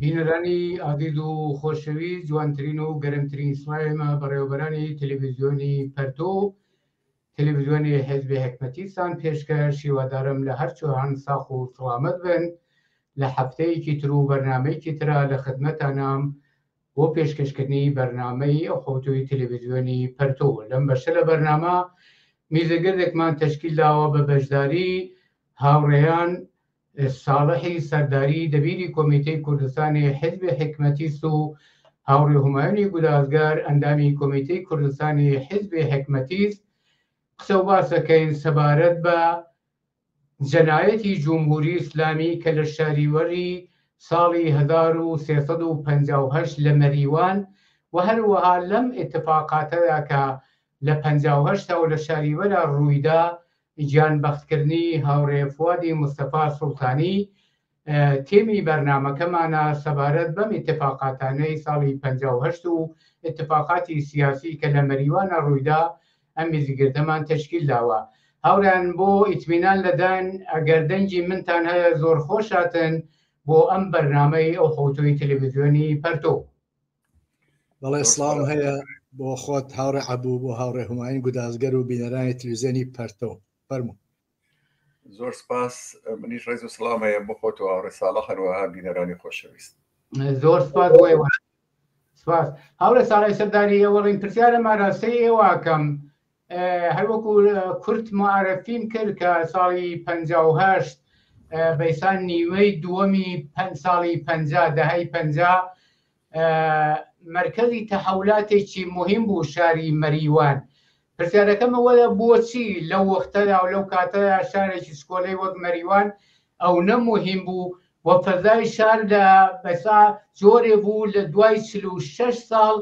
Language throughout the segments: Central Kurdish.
بینەرانی ئازیز و خۆشەویست، جوانترین و گەرمترین سڵاوی ئێمە بەڕێوەبەرانی تەلەڤیزیۆنی پەرتۆ و تەلەڤیزیۆنی حیزبی حکمەتیستان پێشکەش. هیوادارم لە هەر کوێ ساخ و سڵامەت بن. لە هەفتەیەکی تر و بەرنامەیەکی ترا لە خدمەتانام بۆ پێشکەشکردنی بەرنامەی ئەو حەوتووی تەلەڤیزیۆنی پەرتۆ. لەم بەشە لە بەرنامە میزەگردێکمان تەشکیل داوە بە بەشداری هاوڕێیان ساڵحی سەرداری دەبیری کۆمیتەی کوردستانی حیزبی حیکمەتیست و هاوڕێ هومایونی گودازگەر ئەندامی کۆمیتەی کوردستانی حیزبی حیکمەتیست قسە و باس دەکەین سەبارەت بە جەنایەتی جمهوری ئیسلامی کە لە شەهریوەری ساڵی 1358 لە مەریوان و هەروەها لەم ئیتفاقاتەدا کە لە 58 و لە شەهریوەرا ڕوویدا گیانبەختکردنی هاوڕێ فوادی مستەفا سوڵتانی تێمی بەرنامەکەمانە سەبارەت بەم ئیتفاقاتانەی ساڵی 58 و ئیتفاقاتی سیاسی کە لە مەریوانە ڕوویدا ئەم میزگردەمان تەشکیل داوە. هاوڕێیان بۆ ئیتمینان لە دان ئەگەر دەنگی منتان هەیە زۆر خۆشاتن بۆ ئەم بەرنامەی ئەو حەوتووی تەلەڤیزیۆنی پەرتۆ. بەڵێ سڵاوم هەیە بۆ خۆت هاوڕێ عەبوو، بۆ هاوڕێ هومایون گودازگەر و بینەرانی تلویزیۆنی پەرتۆ. فەرموو. زۆر سپاس. منیش ڕێز و سڵاوم هەیە بۆ خۆت و هاوڕێ ساڵح، هەروەها بینەرانی خۆشەویست. زۆر سپاس بۆ ئێوە. سپاس هاوڕێ ساڵح سەرداری. ئەوەڵین پرسیارم ئاراستەی ئێوەکەم، هەروەکو کورت معرفیم کرد کە ساڵی 58 بەیسان نیوەی دووەمی ساڵی 50 دەهەی 50 مەرکەزی تەحەولاتێکی موهیم بوو شاری مەریوان. پرسیارەکەم ئەوەیە بۆچی لەو وەختەدا و لەو کاتەدا شارێکی سکۆلەی وەک مەریوان ئەونە موهیم بوو و فەزای شار لە بەسا جۆرێ بوو لە دوای 46 ساڵ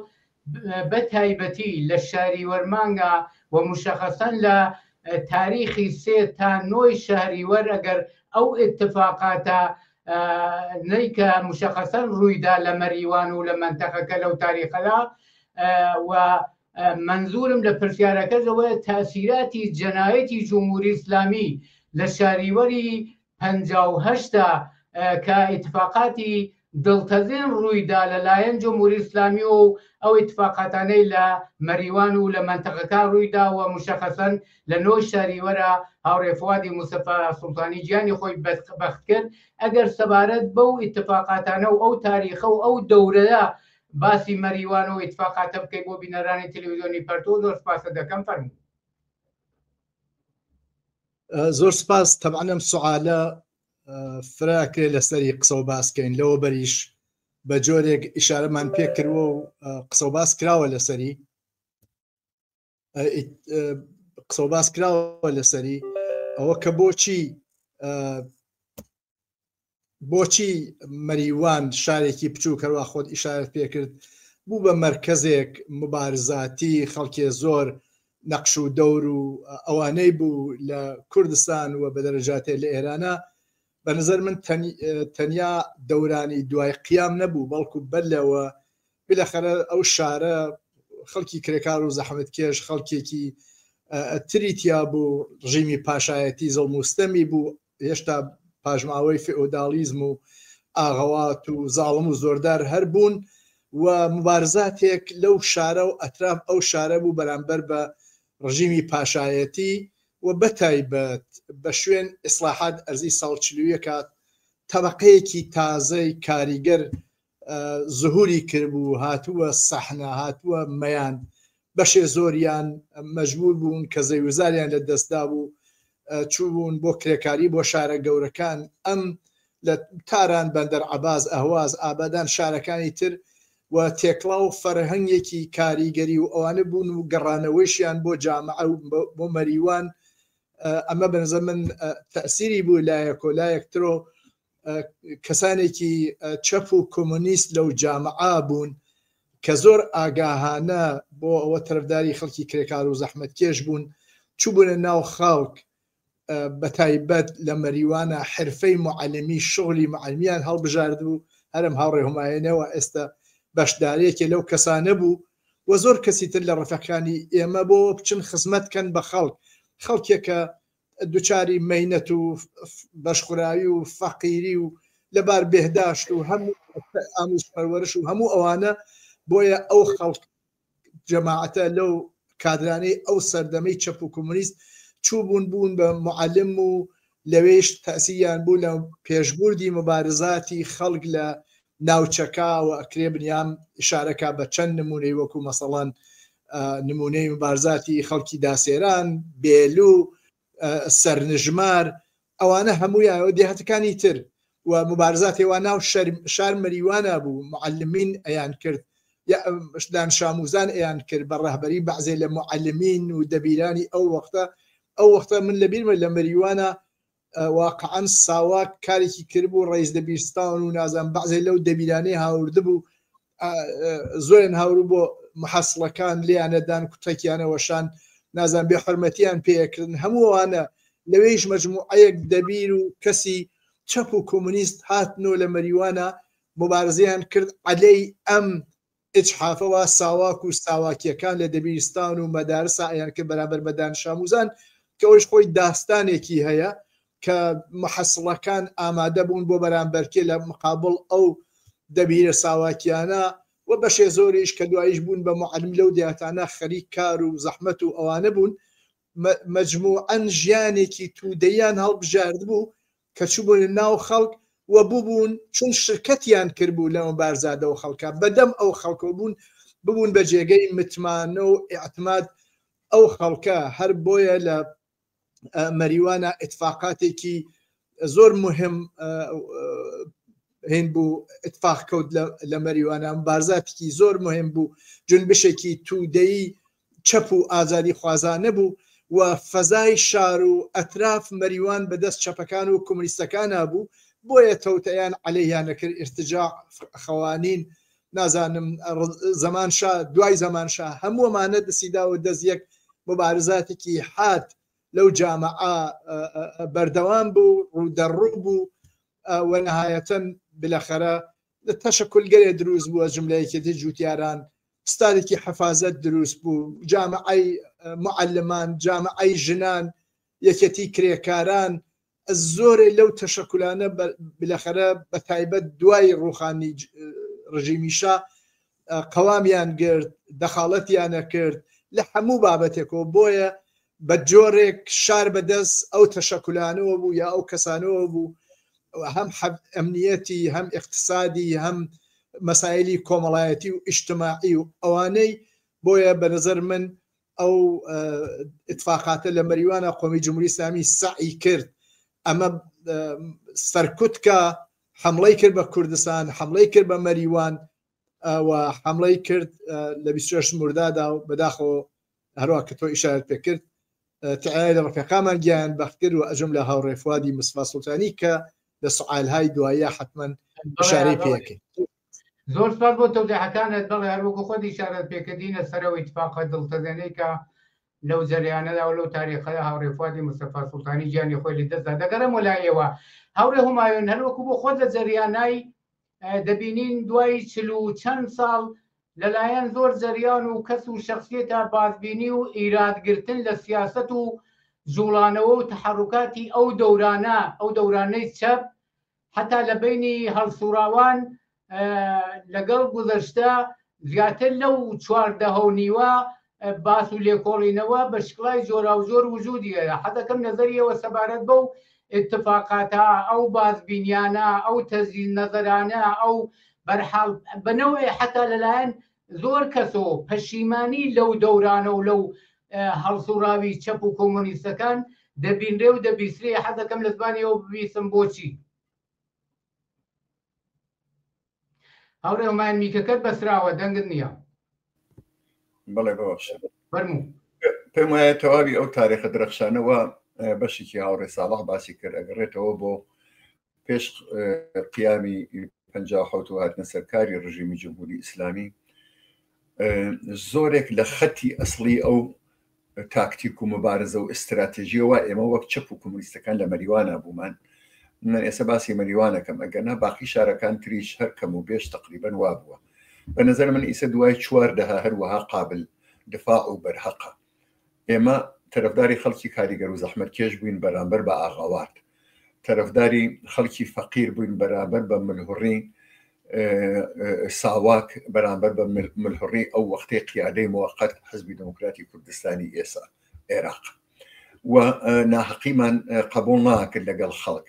بە تایبەتی لە شاری وەرمانگا و مشەخەسەن لە تاریخی سێ تا نۆی شەهریوەر ئەگەر ئەو ئیتفاقاتە نەی کە مشەخەسەن ڕوویدا لە مەریوان و لە مەنتەقەکە لەو تاریخەدا و منزورم لە پرسیارەکەش ئەوەیە تاسیراتی جەنایەتی جمهوری ئیسلامی لە شاریوەری 58 کە ئیتفاقاتی دڵتەزێن ڕوویدا لە لایەن جمهوری ئیسلامی و ئەو ئیتفاقاتانەی لە مەریوان و لە مەنتەقەکە ڕوویدا و مشەخەسەن لە نۆی شەهریوەرا هاوڕێ فوادی مستەفا سوڵتانی گیانی خۆی بەخت کرد، ئەگەر سەبارەت بەو ئیتفاقاتانە و ئەو تاریخە و ئەو دەورەیە باسی مەریوان و ئیتفاقاتە بکەی بۆ بینەرانی تەلەویزیۆنی پەرتۆ زۆر سپاست دەکەم. فەرموو. زۆر سپاس. تەبعەن ئەم سوعالە فرە ئەکرێ لەسەری قسە و باس کەین، لەوە بەریش بە جۆرێک ئیشارەمان پێ کردووە و قسە و باس کراوە لەسەری، قسە و باس کراوە لەسەری ئەوە کە بۆچی بۆچی مەریوان شارێکی بچووک هەروە خۆت ئیشارەت پێکرد بوو بە مەرکەزێک مبارزاتی خەڵکێ زۆر نەقش و دەور و ئەوانەی بوو لە کوردستان و بە دەرەجاتێ لە ئێرانە. بە نظر من تەنیا دەورانی دوای قیام نەبوو، بەڵکو بەر لەوە بلەخەرە ئەو شارە خەڵکی کرێکار و زەحمەتکێش خەڵکێکی تری تیا بوو، ڕژیمی پاشایەتی زەڵم و ستەمی بوو، هێشتا پاشماوەی فئۆداڵیزم و ئاغەوات و زاڵم و زۆردار هەر بوون و مبارزاتێک لەو شارە و ئەتراف ئەو شارە بوو بەرامبەر بە ڕژیمی پاشایەتی و بەتایبەت بە شوێن ئیسلاحات ئەرزی ساڵ 41 تەبەقەیەکی تازەی کاریگەر زهوری کردبوو، هاتووە سەحنە، هاتووە مەیان، بەشێ زۆریان مەجبور بوون کە زەویوزاریان لە دەستدا بوو چووبوون بۆ کرێکاری بۆ شارە گەورەکان، ئەم لە تاران، بەندەر عەباس، ئەهواز، ئابادان، شارەکانی تر و تێکڵاو فەرهەنگێکی کاریگەری و ئەوانە بوون و گەڕانەوەیشیان بۆ جامعە و بۆ مەریوان. ئەمە بە نظر من تەئسیری بوو لایەک و لایەک ترۆ کەسانێکی چەپ و کۆمۆنیست لەو جامعە بوون کە زۆر ئاگاهانە بۆ ئەوە تەرەفداری خەڵکی کرێکار و زەحمەتکێش بوون، چووبوونە ناو خەڵک، بەتایبەت لە مەریوانە حرفەی معەلمی شغلی معەلمیان هەڵبژاردبوو، هەرم هاوڕێ هومایەنەوە ئێستا بەشدارێکێ لەو کەسانە بوو و زۆر کەسی تر لە ڕەفەکانی ئێمە بۆ بچن خزمەت کەن بە خەڵک، خەڵکێکە دوچاری مەینەت و بەشخوراوی و فەقیری و لە بار بێهداشت و هەم ئاموز پەروەرش و هەموو ئەوانە بۆیە ئەو خەڵک جەماعەتە لەو کادرانەی ئەو سەردەمەی چەپ و کۆمۆنیست چووبوون بوون بە معەلم و لەوێش تەئسیریان بوو لە پێشبوردی موبارزاتی خەڵک لە ناوچەکە و ئەکرێ بنیام ئیشارەکا بە چەند نموونەی وەکوو مەسەڵەن نموونەی موبارزاتی خەڵکی داسێران، بێلو، سەرنژمار ئەوانە هەموویان و دێهاتەکانی تر و موبارزاتی وا ناو شار مەریوانا بوو معلمین ئەیان کرد یا دانشاموزان ئەیان کرد بە ڕەهبەری بەعزێ لە معلمین و دەبیرانی ئەو وەختە ئەو وەختە من لە بیرمە لە مەریوانا واقعا ساواک کارێکی کردبوو ڕئیس دەبیرستان و نازان بەعزێ لەو دەبیرانەی هاوردبوو زۆریان هاورو بۆ محەسڵەکان لێیانەدان کوتەکیانە وەشان نازان بێ حرمەتیان پێکردن هەموو ئەوانە لەوێیش مەجموعەیەک دەبیر و کەسی چەپ و کۆمۆنیست هاتنەوە لە مەریوانە مبارزەیان کرد عەلەی ئەم ئیجحافەوە ساواک و ساواکیەکان لە دەبیرستان و مەدارسا ئەیان کرد بەرامبەر بە دانشاموزان کە ئەویش خۆی داستانێکی هەیە کە محەسڵەکان ئامادە بوون بۆ بەرامبەرکێ لە مقابڵ ئەو دەبیرە ساواکیانە و بەشێ زۆریش کە دواییش بوون بە موعەلم لەو دێهاتانە خەریک کار و زەحمەت و ئەوانە بوون مەجموعەن ژیانێکی توودەییان هەڵبژاردبوو کە چووبوونە ناو خەڵک و بووبوون چون شرکەتیان کردبوو لە مبارزادەوە خەڵکە بەدەم ئەو خەڵکەوە بوون ببوون بە جێگەی متمانە و ئیعتماد ئەو خەڵکە هەر بۆیە لە مەریوانە ئیتفاقاتێکی زۆر مهم هین بوو اتفاق کەوت لە مەریوانە بارزاتێکی زۆر مهم بوو جنبشێکی تودەی چەپ و ئازادی خوازانە بوو و فەزای شار و ئەتراف مەریوان بەدەست چەپەکان و کۆمۆنیستەکانا بوو بۆیە تەوتەیان عەلەیهیان نەکرد ئیرتجاع خەوانین نازانم زەمان شا دوای زەمان شا هەموو ئەمانە دەستی داوە دەست یەک مبارزاتێکی حاد لەو جامعە بەردەوام بوو ڕوودەڕوو بوو و نهایەتەن بلەخەرە تەشەکولگەرێ دروست بووە جملە یەکێتی جوتیاران ستادێکی حەفازەت دروست بوو جامعەی معلمان جامعەی ژنان یەکێتی کرێکاران زۆرێ لەو تەشەکولانە بلەخەرە بە تایبەت دوای ڕوخانی ڕژیمی شا قەوامیان گرت دەخاڵەتیانە کرد لە هەموو بابەتێکەوە بۆیە بە جۆرێک شار بەدەست ئەو تەشەکولانەوە بوو یا ئەو کەسانەوە بوو هەم ئەمنیەتی هەم اقتصادی هەم مەسایلی کۆمەڵایەتی و ئیجتماعی و ئەوانەی بۆیە بە نظر من ئەو ئیتفاقاتە لە مەریوانە قۆمی جمهوری ئیسلامی سەعی کرد ئەمە سەرکوت کە حملەی کرد بە کوردستان حملەی کرد بە مەریوان و حملەی کرد لە 26 مردادا و بەداخەوە هەروە کە تۆ ئیشارەت پێ کرد تعای لە ڕفێقامان گیان بەخت کرد و ئەجم لە هاوڕێ فوادی مستەفا سوڵتانی کە لە سوالهای دوایە حتمما ئشارەی پێەکەین زۆر سپاس بۆ تەوزیحەکانت بەڵێ هەر وەکو خۆت ئیشارەت پێکردینە سەرەوە ئیتفاقە دڵتەزێنەی کە لەو جەریانەدا و لەو تاریخەدا هاوڕێ فوادی مستەفا سوڵتانی گیانی خۆی لەدەستدا دەگەڕێمەوە لای ئێوە هاوڕێ هومایۆن هەر وەکو بۆ خۆت لە جەریانای دەبینین دوای چل و چەند ساڵ لەلایەن زۆر جەریان و کەس و شخصیەتە بازبینی و ئیرادگرتن لە سیاست و جوڵانەوە و تحرکاتی ئەو دەورانە ئەو دەورانەی چەپ حەتا لە بەینی هەڵسوڕاوان لەگەڵ گوزەشتە زیاتر لەو چوار دەهە و نیوە باس و لێکۆڵینەوە بە شکڵای جۆراوجۆر وجودی هەیە حەزەکەم نەزەری ئێوە سەبارەت بەو ئیتفاقاتە ئەو بازبینیانە ئەو تەجدید نەزەرانە ئەو بەرحاڵ بە نەوعێ حەتا لەلایەن زۆر کەسۆ پەشیمانی لەو دەورانە و لەو هەڵسوڕاوی چەپ و کۆمۆنیستەکان دەبینرێ و دەبیسرێ حەزەکەم لە زمانی ئەو ببیسم بۆچی هاوڕێ هومایون میکەکەت بەسراوە دەنگت نییە بەڵێ بەبەخشە فەرموو پێم وایە تەواوی ئەو تاریخە درەخشانەوە بەشێکی هاوڕێ ساڵح باسی کرد ئەگەڕێتەوە بۆ پێش قیامی 57 و هاتنە سەرکاری ڕژیمی جمهوری ئیسلامی زۆرێک لە خەتی ئەسڵی ئەو تاکتیک و مبارزە و ئیستراتێژیەوە ئێمە وەک چەپ و کۆمۆنیستەکان لە مەریوانە بوومان من ئێستا باسی مەریوانەکەم ئەگەر نا باقی شارەکان تریش هەر کەم و بێش تقریبا وا بووە بە نظر من ئیسە دوای چوار دەها هەروەها قابل دفاع و بەرهەقە ئێمە تەرەفداری خەڵکی کاریگەر و زەحمەتکێش بووین بەرامبەر بە ئاغاوات. تەرەفداری خەڵکی فەقیر بووین بەرامبەر بە ملهوڕی ساواک، بەرامبەر بە ملهوڕی ئەو وەختەی قیادەی موەقەت حزبی دێموکراتی کوردستانی ئێسا عێراق و ناهەقیمان قبوڵ ناکرد لەگەڵ خەڵک.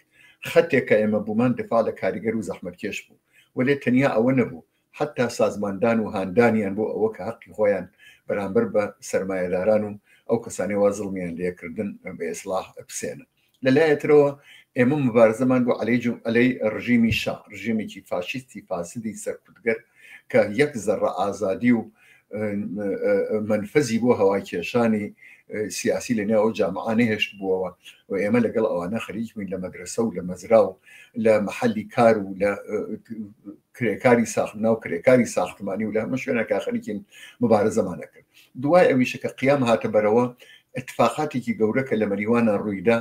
خەتێک کە ئێمە بوومان دفاع لە کاریگەر و زەحمەتکێش بوو، وەلێ تەنیا ئەوە نەبوو، حەتتا سازماندان و هاندانیان بۆ ئەوە کە هەقی خۆیان بەرامبەر بە سەرمایەداران و ئەو کەسانەی وا زوڵمیان لێ کردن بە ئیسڵاح بسێنن. لە لایێ ترەوە ئێمە موبارزەمان بۆ عەلەی جم عەلەی ڕژیمی شا، ڕژێمێکی فاشیستی فاسدی سەرکوتگەر کە یەک زەڕە ئازادی و مەنفەزی بۆ هەواکێشانی سیاسی لە نێو ئەو جامعە نەهێشتبووەوە و ئێمە لەگەڵ ئەوانە خەریک بووین لە مەدرەسە و لە مەزرا و لە مەحەلی کار و لە کرێکاری ساخت ناو کرێکاری ساختمانی و لە هەموو شوێنەکە خەریکین مبارزەمان ئەکرد. دوای ئەویشە کە قیام هاتە بەرەوە ئیتفاقاتێکی گەورە کە لە مەریوانە ڕوویدا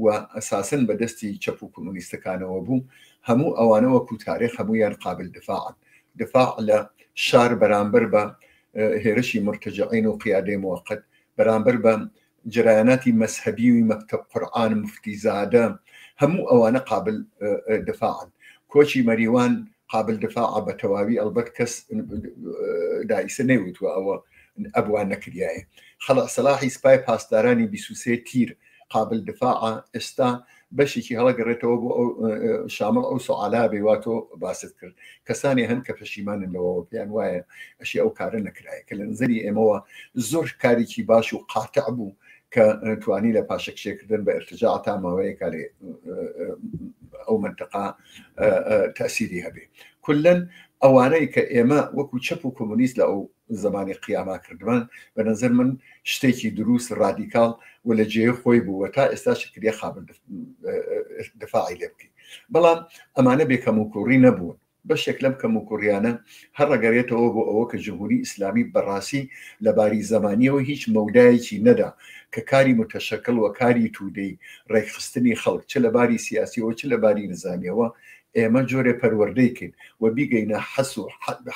و ئەساسەن بە دەستی چەپ و کۆمۆنیستەکانەوە بوو، هەموو ئەوانە وەکوو تاریخ هەموویان قابل دفاعن. دفاع لە شار بەرامبەر بە هێرشی مورتەجعین و قیادەی موەقەت، بەرامبەر بە جەرایاناتی مەزهەبی و مەکتەب قورعان، موفتی زادە، هەموو ئەوانە قابل دفاعن. کۆچی مەریوان قابل دفاعە بە تەواوی، ئەڵبەت کەس دائیسە نەیوتوە ئەوە ئەبوا نەکریایە. خەڵع سەلاحی سپای پاسدارانی 23 تیر قابل دفاعە، ئێستا بەشێکی هەڵەگەڕێتەوە بۆ ئەو شامڵ ئەو سوعالا بێ وا تۆ باست کرد. کەسانی هەن کە پەشیمانن لەوەوە، پێیان وایە ئەشی ئەو کارە نەکرایە، کە لە نظری ئێمەوە زۆر کارێکی باش و قاتع بوو کە توانی لە پاشەکشێکردن بە ئرتجاع تا ماوەیەکە لێ ئەو منتەقا تەسیری هەبێ. کولەن ئەوانەی کە ئێمە وەکو چەپ و کۆمۆنیست لە ئەو زمانی قیاما کردمان بە نظر من شتێکی دروست ڕادیکاڵ و لە جێی خۆی بوو و تا ئێستا شکریە قابل دفاعی لێ بکەین. بەڵام ئەمانە بێ کەموکوڕی نەبوون. بەشێک لەم کەموکوڕیانە هەر ڕەگەرێتەوە بۆ ئەوە کە جمهوری ئیسلامی بەڕاستی لە باری زەمانیەوە هیچ مەودایەکی نەدا کە کاری متەشەکڵ و کاری تودەی ڕێکخستنی خەڵک چ لە باری سیاسیەوە چ لە باری نزامیەوە ئێمە جۆرێ پەروەردەی کەین و بیگەینە حەس و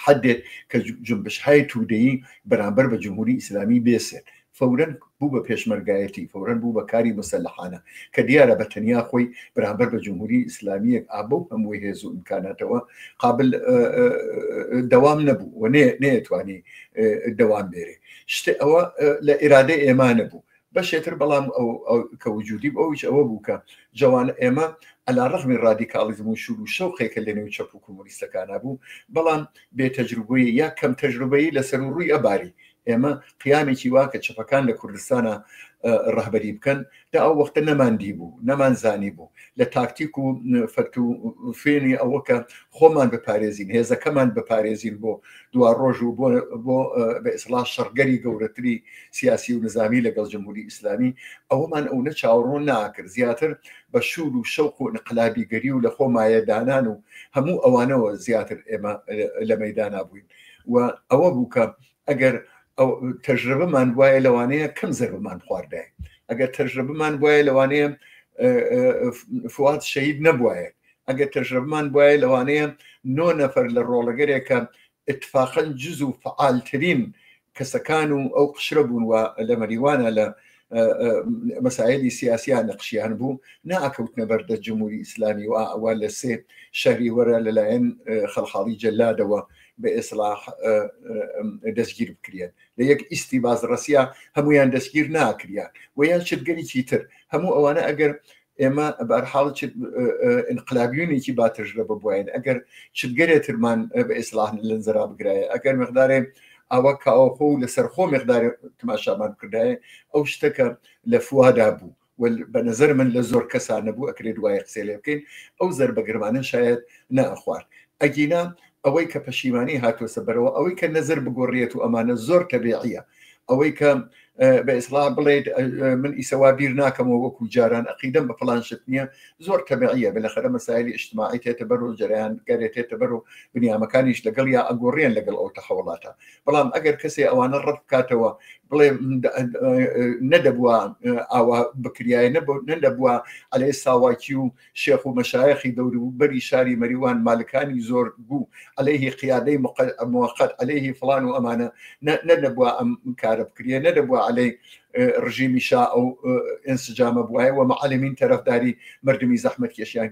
حەدێک کە جنبشهای تودەیی بەرامبەر بە جمهوری ئیسلامی بێسێت. فەورەن بوو بە پێشمەرگایەتی، فەورەن بوو بە کاری موسەلەحانە کە دیارە بە تەنیا خۆی بەرامبەر بە جمهوری ئیسلامییەک ئا بەو هەموو هێز و ئیمکاناتەوە قابل دەوام نەبوو و نەیەتوانی دەوام بێرێ. شتێ ئەوە لە ئیرادەی ئێمە نەبوو. بەشێتر بەڵام ئەو کە وجودی بوو ئەویش ئەوە بوو کە جەوان ئێمە عەلا ڕەغمی ڕادیکاڵیزم و شور و شەوقێک کە لە نێو چەپ و کۆمۆنیستەکانا بوو، بەڵام بێ تەجروبەیی یا کەم تەجروبەیی لەسەر و ڕووی ئەباری ئێمە قیامێکی وا کە چەپەکان لە کوردستانا ڕەهبەری بکەن تا ئەو وەختە نەمان دیبوو، نەمان زانیبوو. لە تاکتیک و فەت و فێنی ئەوە کە خۆمان بپارێزین، هێزەکەمان بپارێزین بۆ دواڕۆژ و بۆ بۆ بە ئیسڵاح شەڕگەری گەورەتری سیاسی و نزامی لەگەڵ جمهوری ئیسلامی، ئەوەمان ئەونە چاوەڕۆن ناکرد. زیاتر بە شوور و شەوق و ئینقلابیگەری و لە خۆ مایە دانان و هەموو ئەوانەوە زیاتر ئێمە لە مەیدانا بووین و ئەوە بوو کە ئەگەر تەجربەمان بوایە لەوانەیە کەم زەربەمان بخواردایە، ئەگەر تەجربەمان بوایە لەوانەیە فواد شەهید نەبوایە، ئەگەر تەجربەمان بوایە لەوانەیە 9 نەفەر لە ڕۆڵەگەرێکە اتفاقا جز و فعالترین کەسەکان و ئەو قشرە بوون و لە مەریوانە لە مەسایلی سیاسیان نەقشیان بوو ناکەوتنە بەردە جمهوری ئیسلامی و ئەوە لە سێ شەهری وەرە لەلایەن خەڵخاڵی جەلادەوە بە ئێسڵاح دەستگیر بکرێن لە یەک ئیستی بازڕەسیا هەمویان دەستگیر ناکریان و یان چتگەریکی تر هەموو ئەوانە ئەگەر ئێمە بەرحاڵ ئینقلابیونێکی با تەجربە بواین ئەگەر چتگەرێ ترمان بە ئیسلاح لەنزرا بگرایە ئەگەر مقدارێ ئاوا کاوەخۆ و لەسەر خۆ مقدارێ تماشامان بکردایە ئەو شتەکە لە فوادا بوو و بە نەزەر من لە زۆر کەسا نەبوو ئەکرێ دوایە قسەی لێ بکەین ئەو زەربە گرمانە شاید نەئەخوارد ئەگینا ئەوەی کە پەشیمانی هاتووەسە بەرەوە ئەوەی کە نەزەر بگۆڕیێت و ئەمانە زۆر تەبیعیە ئەوەی کە بە ئیسڵاح بڵێت من ئیسەوا بیر ناکەمەوە وەکو جاران ئەقیدەم بە فڵان شت نییە زۆر تەبیعیە بەلەخەرە مەسایلی ئیجتماعی تێتە بەر و جەرەیان گەرێ تێتە بەر و بنیامەکانیش لەگەڵ یا ئەگۆڕێن لەگەڵ ئەو تەحەوڵاتە بەڵام ئەگەر کەسێ ئەوانە ڕەت بکاتەوە بڵێ نەدەبووە ئاوا بکریایە نەدەبووە عەلەی ساواکی و شێخ و مەشایەخی دەوروبەری شاری مەریوان مالکانی زۆر بوو عەلەیهی قیادەی موەقەت عەلەیهی فڵان و ئەمانە نەدەبووە ئەم کارە بکرێ نەدەبووە. عەلەی ڕژیمی شا ئەو ئینسجامە بوایە و معەلمین تەرەفداری مردمی زەحمەتکێشیان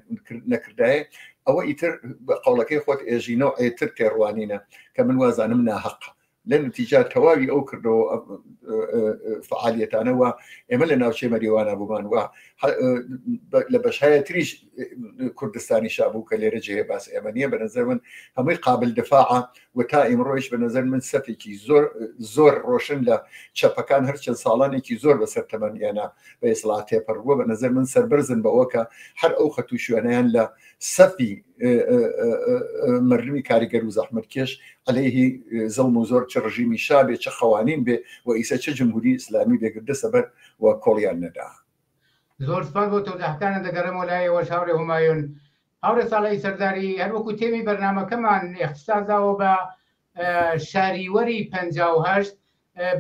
نەکردایە ئەوە ئیتر بە قەوڵەکەی خۆت ئێژی نەوعێ تر تێڕوانینە کە من وازانم ناهەقە لە نتیجا تەواوی ئەو کردەوە فعالیەتانە و ئێمە لە ناوچەی مەریوانە بوومان و لە بەشایە تریش کوردستانی شابوو کە لێرە جێ باس ئێمە نییە بە نظر من هەمووی قابل دفاعە و تا ئیمڕۆیش بە نظر من سەفێکی زۆر زۆر ڕۆشن لە چەپەکان هەرچەند ساڵانێکی زۆر بەسەر تەمەنیانە بە ئیسڵا تێپەڕ بووە بە نظر من سەربەرزن بەوە کە هەر ئەو خەت و شوێنیان لە سەفی مردمی کاریگەر و زەحمەتکێش عەلەیهی زڵم و زۆر چ ڕژیمی شا بێ چ قەوانین بێ و ئیسە چ جمهوری ئیسلامی بێ گردە بەر و کۆڵیان نەدا. زۆر سپاس بۆ تەوزیحەکانت دەگەڕێمەوە لای ئێوەش هاوڕێ هومایون. هاوڕێ ساڵحی سەرداری هەروەکو تێمی بەرنامەکەمان ئیختیساس داوە بە شاریوەری 58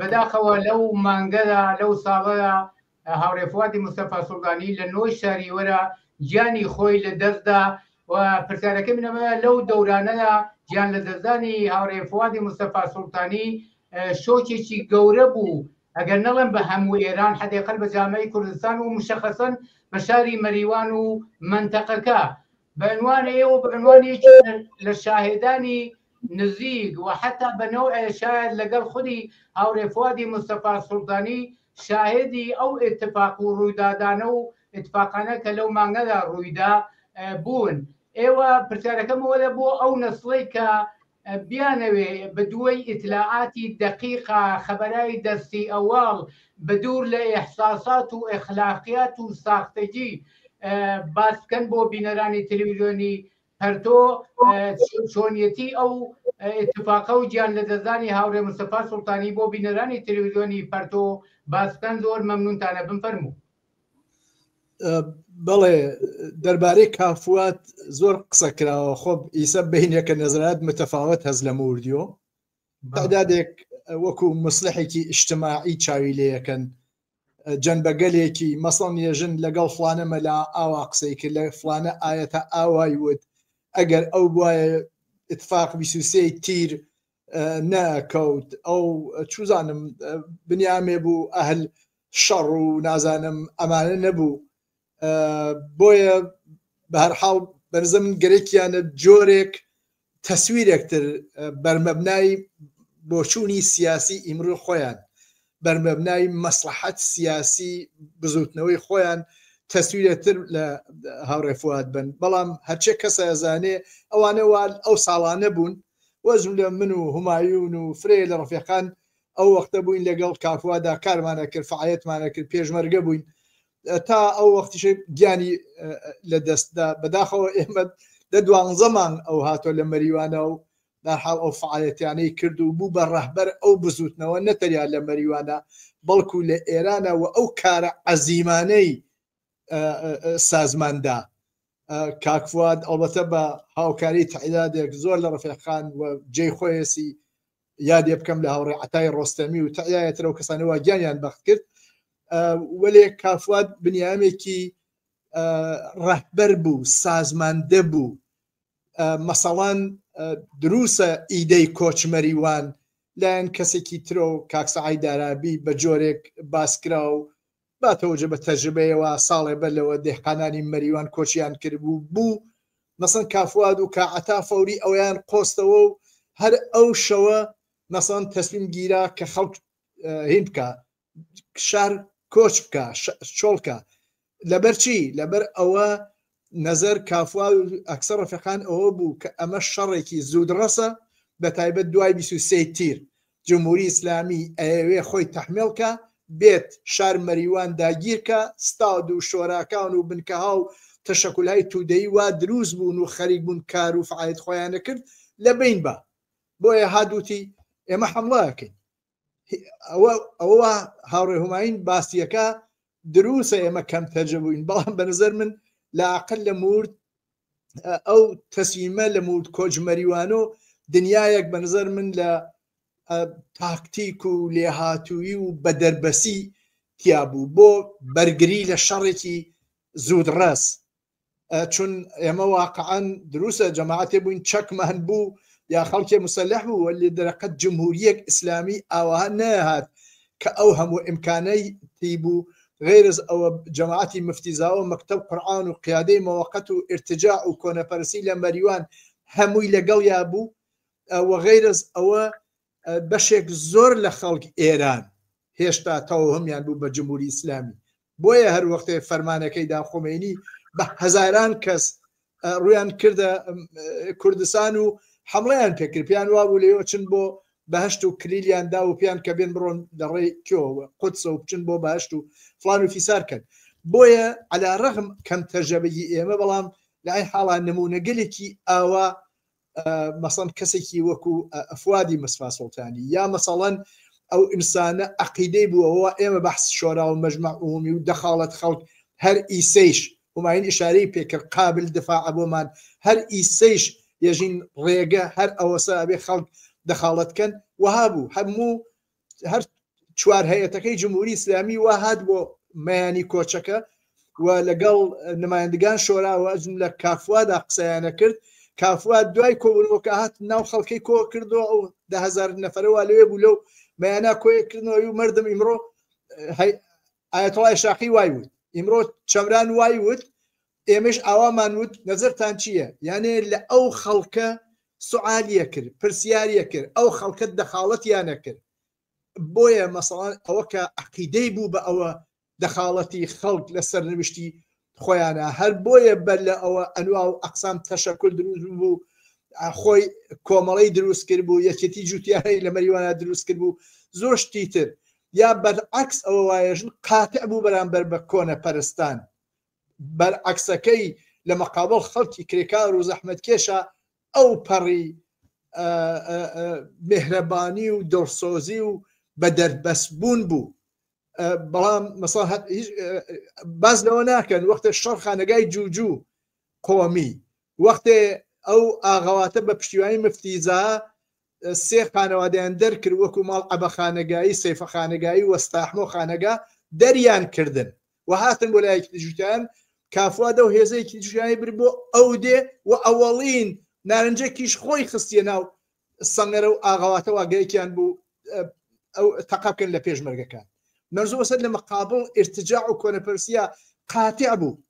بەداخەوە لەو مانگەدا لەو ساڵەدا هاوڕێ فوادی مستەفا سوڵتانی لە نۆی شاریوەرە گیانی خۆی لە دەستدا و پرسیارەکەی من ئەمەیە لەو دەورانەدا گیان لە دەستدانی هاوڕێ فوادی مستەفا سوڵتانی شۆکێکی گەورە بوو ئەگەر نەڵێم بە هەموو ئێران حەدیقەل بە جامعەی کوردستان و مشەخەسەن بە شاری مەریوان و مەنتەقەکە بە عنوان ئێوە بە عنوان یەکێک لە شاهێدانی نزیک و حتا بە نەوعێ شاید لەگەڵ خودی هاوڕێ فوادی مستەفا سوڵتانی شاهێدی ئەو ئیتفاق و ڕوودادانە و ئیتفاقانە کە لەو مانگەدا ڕوویدا بوون ئێوە پرسیارەکەم ئەوەیە بۆ ئەو نەسڵەی کە بیانەوێ بە دووەی ئیتلاعاتی دەقیقا خەبەرای دەستی ئەوەڵ بە دوور لە ئیحساسات و ئەخلاقیات و ساختەگی باس بکەن بۆ بینەرانی تەلەویزیۆنی پەرتۆ چۆنیەتی ئەو ئیتفاقە و گیان لەدەستدانی هاوڕێ مستەفا سوڵتانی بۆ بینەرانی تەلەویزیۆنی پەرتۆ باس بکەن زۆر مەمنونتانە بم فەرموو. بەڵێ دەربارەی کافوات زۆر قسە کراوە خۆ ئیسە بینێکە نەزرات متەفاوت هەز لە موردیۆ تعدادێک وەکو مسلحێکی ئیجتماعی چاوی لەکەن جەنبەگەلێکی مەسەڵ یێژن لەگەڵ فلانە مەلا ئاوا قسەی کرد لە فلانە ئاەتە ئاوای وت ئەگەر ئەو بواە اتفاق 23 تیر نەکەوت ئەو چوزانم بنیامێ بوو ئەهل شەڕ و نازانم ئەمانە نەبوو بۆیە بەهەرحاڵ بەرزە من گەرەکیانە جۆرێک تەسویرێکتر بەرمەبنای بۆچوونی سیاسی ئیمڕوی خۆیان بەرمەبنای مەسلحەت سیاسی بزوتنەوەی خۆیان تەسویرێتر لە هاوڕێ فواد بن بەڵام هەرچێ کەسە ئەزانێ ئەوانە وا ئەو ساڵانە بوون وەزم لە من و همایون و فرەیە لە ڕەفیقان ئەو وەختە بووین لەگەڵ کاکوادا کارمانە کرد فعاەتمانە کرد پێشمەرگە بووین تا ئەو وەختیش گیانی لە دەستدا بەداخەوە ئێمە دە دوانزە مانگ ئەو هاتۆ لە مەریوانە و داحاڵ ئەو فعاەتیانەی کرد و بوو بە ڕەهبەر ئەو بزوتنەوە نەتەنیا لە مەریوانە بەڵکو لە ئێرانە و ئەو کارە عەزیمانەی سازماندا کاک فواد ئەڵبەتە بە هاوکاری تعدادێک زۆر لە ڕەفیقان و جێی خۆیەسی یادێ بکەم لە هاوڕێ عەتای ڕۆستەمی و تەعیایەتر ئەو کەسانە وا گیانیان بەخت کرد وەلێ کافواد بنیامێکی ڕەهبەر بوو سازماندە بوو مەسەڵان دروسە ئیدەی کۆچمەریوان لایەن کەسێکی ترۆ کاک سەعای دارابی بە جۆرێک باسکرا و با تەوەجە بە تەجربەیەوە ساڵێ بەر لەوە دێهقانانی مەریوان کۆچیان کردبوو بوو مەسەن کافواد و کاعەتا فەوری ئەویان قۆستەوە و هەر ئەو شەوە مەسەن تەسلیم گیرا کە خەڵک هین بکە شار کۆچ بکە چۆڵکە لەبەر چی لەبەر ئەوە نەزەر کافوا و ئەکسەر ڕەفیقان ئەوە بوو کە ئەمە شەڕێکی زوودڕەسە بە تایبەت دوای 23 تیر جمهوری ئیسلامی ئەیەوێ خۆی تەحمێڵ کا بێت شار مەریوان داگیر کا ستاد و شۆراکان و بنکەها و تەشەکولهای تودەیی وا دروست بوون و خەریک بوون کار و فعالیت خۆیانە کرد لە بەین با بۆیە هات وتی ئێمە حەمڵە ئەکەین ئەوە ئەوە هاوڕێ هوماین باسیەکە دروسە ئێمە کەم تەجە بووین بەڵام بە نظر من لاقل لە مورد ئەو تەسیمە لە مورد کۆچ مەریوانۆ دنیایەک بە نظر من لە تاکتیک و لێهاتوویی و بەدەربەسی تیا بوو بۆ بەرگری لە شەڕێکی زوودڕەس چون ئێمە واقعا دروستە جەماعەتێ بووین چەکمان بوو یا خەڵکێ مسلح بوو وەلی دەرەقەت جمهوریەک ئیسلامی ئاوەها نەهات. کە ئەو هەموو ئیمکانەی تی بوو غەیرز ئەوە جەماعەتی مفتیزاوە مەکتەب قورعان و قیادەی مەوەقەت و ئیرتجاع و کۆنەپەرسی لە مەریوان هەمووی لەگەڵیا بوو وە غەیرز ئەوە بەشێک زۆر لە خەڵک ئێران هێشتا تەوهمیان بوو بە جمهوری ئیسلامی بۆیە هەر وەختێ فەرمانەکەی دا خومەینی بە هەزاران کەس ڕویان کردە کوردستان و حملەیان پێکرد پێیان وابوو لێوە چن بۆ بەهشت و کلیلیان دا و پێیان کە بێن بڕۆن لە ڕێی کێوە قودسە و بچن بۆ بەهشت و فلان و فیسار کەن بۆیە علا ڕەغم کەم تەجرەبەی ئێمە بەڵام لای حاڵا نمونەگەلێکی ئاوا مەسەڵەن کەسێکی وەکو فوادی مستەفا سوڵتانی یا مەسەڵەن ئەو ئینسانە عەقیدەی بووەوە ئێمە بەحس شۆرا و مەجمع عمومی و دەخاڵەت خەڵک هەر ئیسەیش هماین ئشارەی پێکرد قابل دفاع بۆمان هەر ئیسەیش یەژین ڕێگە هەر ئەوەسە ئەبێ خەڵک دەخاڵەت کەن وەها بوو هەموو هەر چوار هەیەتەکەی جمهوری ئیسلامی وا هات بۆ مەیانی کۆچەکە و لەگەڵ نمایندگان شۆرا و ئەجم لە کافوادا قسەیانە کرد کافوا دوای کۆبوونەوەکە هات ناو خەڵکەی کۆ کردەوە ئەو دههزار نەفەرەوە لەوێ بوو لەو مەیانا کۆیەکردنەوەی و مردم ئیمڕۆ ئایەتوڵای شاقی وای وت ئیمڕۆ چەمران وای وت ئێمەش ئاوامان وت نەزەرتان چییە؟ یانێ لە ئەو خەڵکە سوعالیە کرد پرسیاریە کرد ئەو خەڵکە دەخاڵەتیانە کرد بۆیە مەسەڵان ئەوە کە عەقیدەی بوو بە ئەوە دەخاڵەتی خەڵک لە سەرنوشتی خۆیانە هەر بۆیە بەر لە ئەوە ئەنوا و ئەقسام تەشەکول دروست بوو خۆی کۆمەڵەی دروست کرد بوو یەکێتی جوتیاری لە مەریوانە دروست کرد بوو زۆر شتی تر یا بەرعکس ئەوە وایەژن قاتع بوو بەرامبەر بە کۆنە پەرستان بەرعەکسەکەی لە مەقابڵ خەڵکی کرێکار و زەحمەتکێشا ئەو پەڕی مێهرەبانی و دڵسۆزی و بە دەربەستبوون بوو بەڵام مەسا باز لەوە ناکەن وەختێ شەڕ خانەگای جوجو قۆمی وەختێ ئەو ئاغەواتە بە پشتیوانی مفتیزا سێ خانەوادەیان دەرکرد وەکو ماڵ عەبە خانەگایی، سەیفە خانەگایی و ستاحمۆ خانەگا دەریان کردن و هاتن بۆ لایەکی تریشیان کافوا دەو هێزەیەکی تریشیانی برد بۆ ئەو دێ و ئەوەڵین نارنجەکیش خۆی خستیە ناو سەنگەرە و ئاغەواتەوە گەیەکیان بوو ئەو تەقە بکەن لە پێشمەرگەکان مەرزۆ سەر لە مقابڵ ئرتجاع و کۆنەپەرسیە قاتع بوو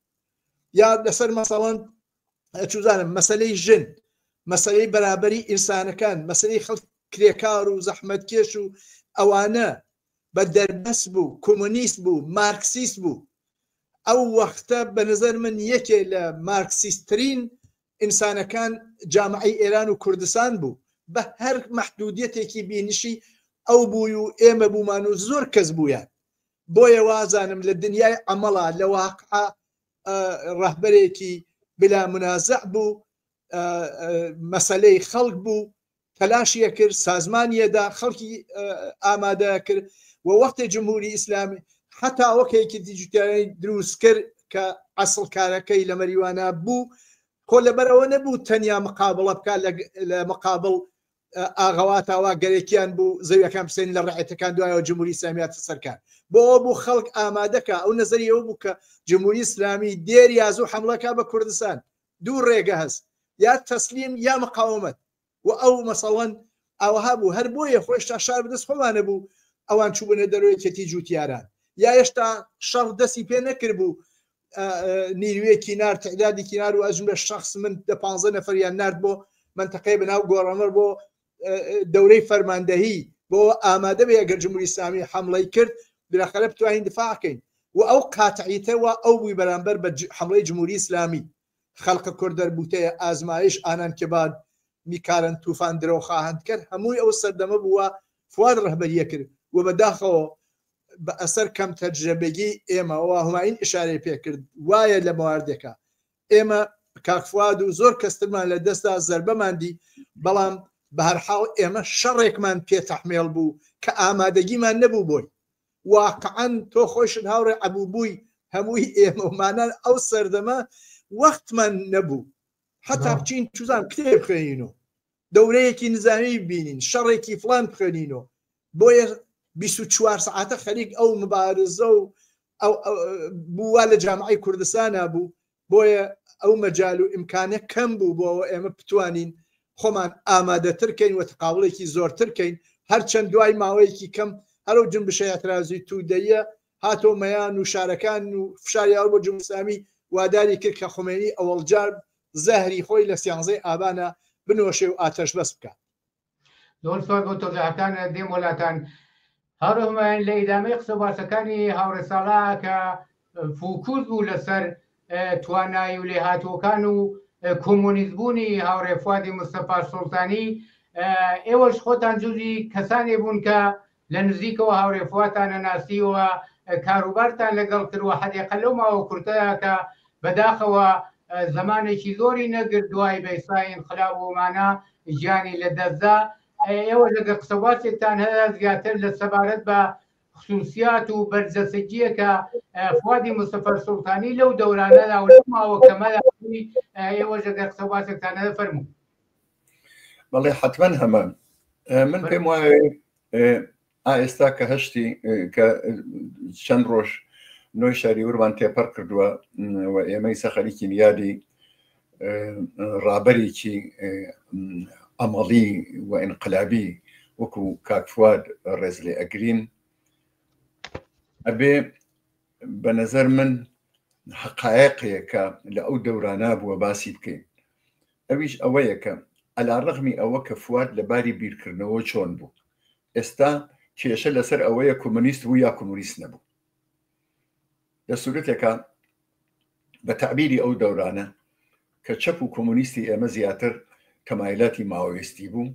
یا لەسەر مەسەڵەن چوزانم مەسلەی ژن مەسلەی بەرابەری ئینسانەکان مەسلەی خەڵک کرێکار و زەحمەتکێش و ئەوانە بە دەربەست بوو کۆمۆنیست بوو مارکسیست بوو ئەو وەختە بە نظر من یەکێ لە مارکسیستترین ئینسانەکان جامعی ئێران و کوردستان بوو بە هەر مەحدودیەتێکی بینشی ئەو بووی و ئێمە بوومان و زۆر کەس بوویان بۆیە وازانم لە دنیای عەمەڵا لە واقعا ڕەهبەرێکی بلا منازع بوو مەسەلەی خەڵک بوو تەلاشیە کرد سازمانیەدا خەڵکی ئامادە کرد و وەختی جمهوری ئیسلامی حتا وەکێکی دیجیتالی دروست کرد کە ئەسڵ کارەکەی لە مەریوانە بوو خۆ لەبەرەوە نەبوو تەنیا مقابڵە بکات لە مقابڵ ئاغەواتە وا گەرەکیان بوو زەویەکان بسێن لە ڕعێتەکان دوایەوە جمهوری ئیسلامی هاتە سەر کار بۆ ئەوە بوو خەڵک ئامادەکە ئەو نەزەری ئەوە بوو کە جمهوری ئیسلامی دێر یا زوو حەملەکە بە کوردستان دوو ڕێگە هەست یا تەسلیم یا مقاومەت و ئەو مەسەڵەن ئاوەها بوو هەر بۆیە خۆشتا شار بەدەست خۆمانە بوو ئەوان چووبنە دەرەوە یەکێتی جووتیاران یا هێشتا شەڕ دەستی پێ نەکردبوو نیروێکی نارد تعدادێکی نارد و ئەجملە شخص من دە پ نەفەریان نارد بۆ منتەقەی بەناو گۆڕەمەر بۆ دەورەی فەرماندەهی بۆ ئامادە بێ ئەگەر جمهوری ئیسلامی حملەی کرد بالاخرە بتوانین دفاع کەین و ئەو قاتعیتە وا ئەو بووی بەرامبەر بە حملەی جمهوری ئیسلامی خەلق کورد در بوتەیە ئازمایش ئانان که باد میکارن توفان درەو خواهند کرد هەمووی ئەو سەردەمە بووە فواد ڕەهبەریە کرد و بەداخەوە بە ئەسەر کەم تەجرەبەگی ئێمە وا هماین ئشارەی پێ کرد وایە لە مواردێکا ئێمە کاک فواد و زۆر کەسترمان لە دەستدا زەربەمان دی بەڵام بە هەرحاڵ ئێمە شەڕێکمان پێ تەحمێڵ بوو کە ئامادەگیمان نەبوو بۆی واقعا تۆ خۆشت هاوڕێ عەبوو بووی هەمووی ئێمەمانان ئەو سەردەمە وەختمان نەبوو حتا بچین چزان کتێب خوێنین و دەورەیەکی نزامی بینین شەڕێکی فلان بخوێنینەوە بۆیە 24 سعاتە خەریک ئەو مبارزە و ئەو بووە لە جامعی کوردستانە بوو بۆیە ئەو مەجال و ئیمکانە کەم بوو بۆ ئەوە ئێمە بتوانین خۆمان ئامادەتر کەین و تقابڵێکی زۆرتر کەین هەرچەند دوای ماوەیەکی کەم هەر ئەو جنبشە ئیعترازی توودەییە هاتەوە مەیان و شارەکان و فشاری هاورد بۆ جمهوری ئیسلامی واداری کرد کە خومەینی ئەوەڵجار زەهری خۆی لە سیانزەی ئابانا بنۆشێ و ئاتەشبەس بکات. زۆر سوپاس بۆ تۆزیحەکانت دێم وەلاتان هاوڕێ هومایون لە ئیدامەی قسە و باسەکانی هاوڕێ ساڵا کە فوکوس بوو لەسەر توانایی و لێهاتووەکان و کۆمۆنیست بوونی هاوڕێ فوادی مستەفا سوڵتانی ئێوەش خۆتان جزی کەسانێ بوون کە لە نزیکەوە هاورێ فواتان نەناسی و کاروبارتان لەگەڵ کرد و حەدیقە لەو ماوە کورتەدا کە بەداخەوە زەمانێکی زۆری نەگرت دوای بەیسای ئینقلاب و مانا گیانی لە دەستدا ئێوە لەگە قسەواسێکتان هەیە زیاتر لە سەبارەت بە خصوصیات و بەرجەسەگیە کە فوادی مستەفا سوڵتانی لەو دەورانەدا و لەو ماوە کەمەدا ئێوە ژەگەر قسەواسێکتان هەیە فەرموو. بەڵێ حتمما هەمان من پێم وایە ئێستا کە هەشتی کە چەند ڕۆژ نۆی شاری ورمان تێپەڕ کردووە و ئێمەی سەخەریکی یادی ڕابەرێکی ئەمەڵی و ئینقلابی وەکو کاک فواد ڕێز لێ ئەگرین ئەبێ بە نەزەر من حقایقێکە لە ئەو دەورانا بووە باسی بکەین ئەویش ئەوەیە کە عەلا ڕەغمی ئەوە کە فواد لە باری بیرکردنەوە چۆن بوو ئێستا کێشە لەسەر ئەوەیە کۆمۆنیست بوو یا کۆمۆنیست نەبوو لە سورەتێکا بە تەعبیری ئەو دەورانە کە چەپ و کۆمۆنیستی ئێمە زیاتر تەمایلاتی ماوەیستی بوو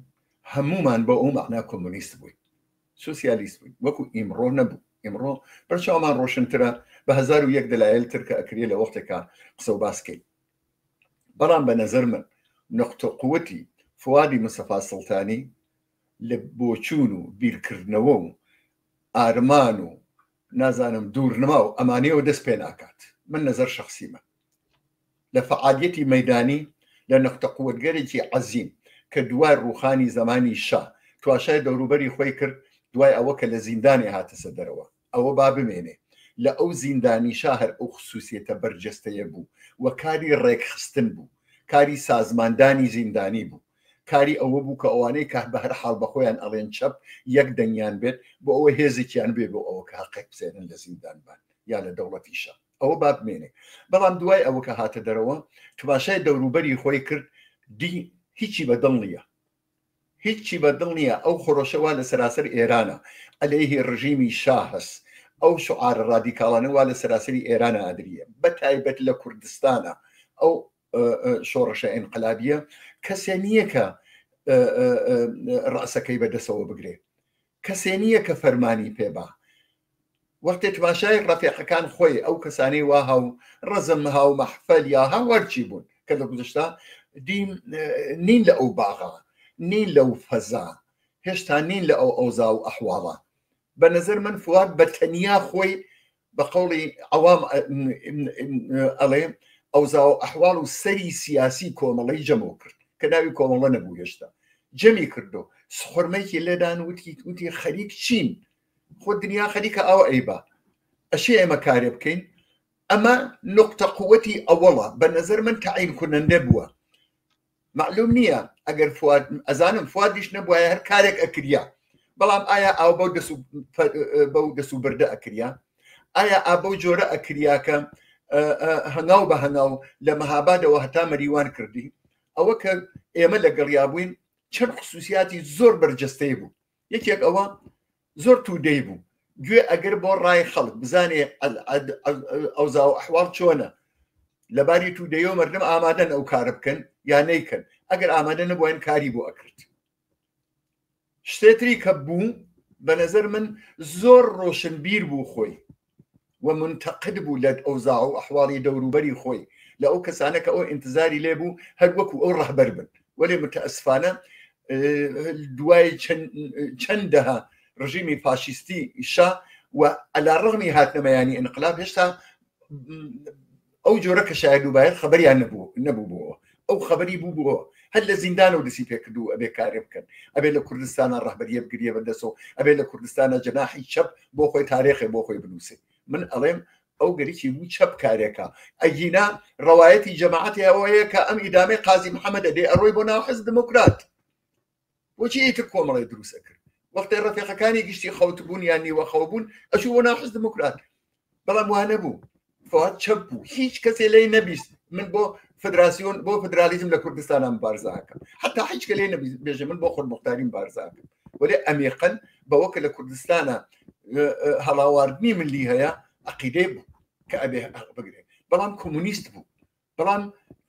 هەمومان بۆ ئەو مەعنا کۆمۆنیست بووین سوسیالیست بووین وەکو ئیمڕۆ نەبوو ئیمڕۆ بەرچاومان ڕۆشنترە بە 1001 دەلایل تر کە ئەکرێ لە وەختێکا قسە و باس کەین بەڵام بە نەزەر من نقطە قوتی فوادی مستەفا سوڵتانی لە بۆچوون و بیرکردنەوە و ئارمان و نازانم دوورنما و ئەمانەیەوە دەست پێ ناکات من نەزەر شەخسیمە لە فەعالیەتی مەیدانی لە نقطە قوتگەرێکی عەزیم کە دوای ڕووخانی زەمانی شا تواشای دەوروبەری خۆی کرد دوای ئەوە کە لە زیندانێ هاتەسە دەرەوە ئەوە با بمێنێ لە ئەو زیندانیشا هەر ئەو خسوسیەتە بەرجەستەیە بوو و کاری ڕێکخستن بوو کاری سازماندانی زیندانی بوو کاری ئەوە بوو کە ئەوانەی کە بە هەر حاڵ بە خۆیان ئەڵێن چەپ یەک دەنگیان بێت بۆ ئەوە هێزێکیان بێ بۆ ئەوە کە هەقێک بسێنن لە زیندان بان یا لە دەوڵەتیشا ئەوە با بمێنێ بەڵام دوای ئەوە کە هاتە دەرەوە تماشای دەوروبەری خۆی کرد دی هیچی بە دڵ نییە هیچی بە دڵ نییە ئەو خرۆشە وا لە سەراسەر ئێرانە عەلەیهی ڕژیمی شا هەس ئەو شعارە ڕادیکاڵانە وا لە سەراسەری ئێرانە ئەدریە بە تایبەت لە کوردستانە ئەو شۆڕشە ئینقلابیە کەسێ نییە کە ڕاسەکەی بە دەسەوە بگرێ کەسێ نییە کە فەرمانی پێ با وەختێ تماشای ڕەفیقەکان خۆی ئەو کەسانەی وا هاو ڕەزم هاو مەحفەل یا هاوەرچی بوون کە لە گوزشتا دین نین لە ئەو باغا نین لەو فەزا هێشتا نین لە ئەو ئەوزا و ئەحواڵە بە نظر من فواد بە تەنیا خۆی بە قەوڵی عەوام ئەڵێ ئەوزا و ئەحواڵ و سەری سیاسی کۆمەڵەی جەمەوە کرد کە ناوی کۆمەڵە نەبوو هێشتا جەمی کردو سخۆرمەیەکی لێدان وتی وتی خەریک چین خۆ دنیا خەریکە ئاوە ئەیبا ئەشێ ئێمە کارێ بکەین ئەمە نقطە قوتی ئەوەڵە بە نظر من تەعین کنەندە بووە معلوم نییە ئەگەر فواد ئەزانم فوادیش نەبوایە هەر کارێک ئەکریا بەڵام ئایا ئاو بەو دەس و بەو دەس و بردە ئەکریا ئایا ئا بەو جۆرە ئەکریاکە هەنگاو بە هەنگاو لە مەهابادەوە هەتا مەریوان کردی ئەوە کە ئێمە لەگەڵیا بووین چەند خصوصیاتی زۆر بەرجەستەی بوو یەکێک ئەوە زۆر تودەی بوو گوێ ئەگەر بۆ ڕای خەڵک بزانێ ئەوزا و ئەحواڵ چۆنە لەباری تودەیەوە مردم ئامادەن ئەو کارە بکەن یا نیکەن ئەگەر ئامادە نەبووین کاری بۆ ئەکرد شتێتری کە بوو بە نظر من زۆر ڕۆشنبیر بوو خۆی و منتەقد بوو لە ئەوزاع و ئەحواڵی دەوروبەری خۆی لە ئەو کەسانە کە ئەو ئینتزاری لێ بوو هەر وەکو ئەو ڕەهبەر بن وەلێ متەئەسفانە دوای چەند دەها ڕژیمی فاشیستی شا و عەلا ڕەغمی هاتنەمەیانی ئینقلاب هێشتا ئەو جۆرە کە شاید و باید خەبەریان نەبوو نەبوو ئەو خەبەری بوو بووە هەر لە زیندانەوە دەسی پێکردو ئەبێ کارێ بکەن ئەبێ لە کوردستانە ڕەهبەریە بگریە بەدەسەوە ئەبێ لە کوردستانە جەناحی چەپ بۆ خۆی تارێخێ بۆ خۆی بنووسێ من ئەڵێم ئەو گەریکی بوو چەپ کارێکە ئەگینا ڕەوایەتی جەماعەتی ئەوەیە کە ئەم ئیدامەی قازی محەممەد دێ ئەڕۆی بۆ ناو حزب دموکرات بۆچی ئیتر کۆمەڵی دروست ئەکرد؟ وەختێ ڕەفیقەکانی گشتی خەوتبوون یان نیوە خەو بوون ئەچوو بۆ ناو حزب دموکرات بەڵام وا نەبوو فواد چەپ بوو هیچ کەسێ لێی نەبیست من بۆ فدراسیۆن بۆ فدرالیزم لە کوردستانم بارزاکەم حتا هیچ کە لێ نەبیست بێژە من بۆ خودموختاریم بارزاکەم وەلێ ئەمیقەن بەوە کە لە کوردستانە هەڵاواردنی ملی هەیە عقیدەی بوو کە ئەبێ بگرێ بەڵام کۆمونیست بوو بەڵام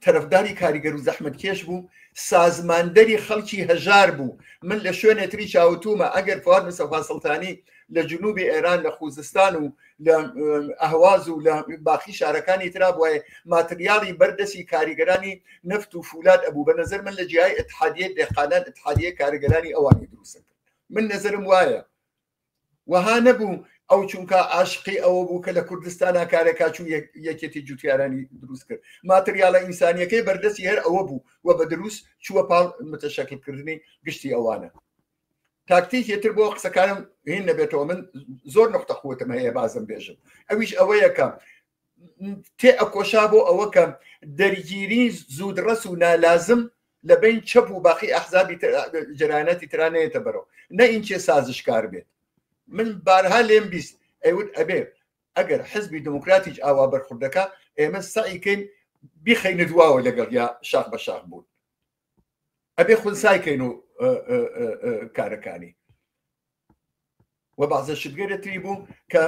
تەرەفداری کاریگەر و زەحمەتکێش بوو، سازماندەری خەڵکی هەژار بوو، من لە شوێنێ تری چاوتوومە ئەگەر فواد مستەفا سوڵتانی لە جنوبی ئێران لە خوزستان و لە ئەهواز و لە باقی شارەکانی ترا بوایە ماتریاڵی بەر دەستی کاریگەرانی نەفت و فولاد ئەبوو بە نەزەر من لە جیای ئیتحادیەی دێهقانان ئیتحادیەی کارگەرانی ئەوانی دروست کرد من نەزەرم وایە وەها نەبوو ئەو چونکە عاشقی ئەوە بوو کە لە کوردستانا کارێکا چوو یەکێتی جوتیارانی دروست کرد ماتریالە ئینسانیەکەی بەردەستی هەر ئەوە بوو و بە دروست چووە پاڵ متەشەکلکردنی گشتی ئەوانە تاکتیکی تر بۆ قسەکانم هین نەبێتەوە من زۆر نقطە قوتم هەیە بازم بێژم ئەویش ئەوەیە کە تێ ئەکۆشا بۆ ئەوە کە دەرگیری زوودڕەس و نالازم لە بین چەپ و باقی ئەحزابی جەرانەتی ترا نەیەتە بەرەوە نە ئینچێ سازشکار بێت من بارها لێم 20 ئەیوت ئەبێ ئەگەر حزبی دموکراتیش ئاوا بەرخوردەکە ئێمە سەعیکەین بیخەینە دواوە لەگەڵ یا شاخ بە شاخ بوون ئەبێ خونسای کەین و کارەکانی و بەعزە شتگەلێ تری بوو کە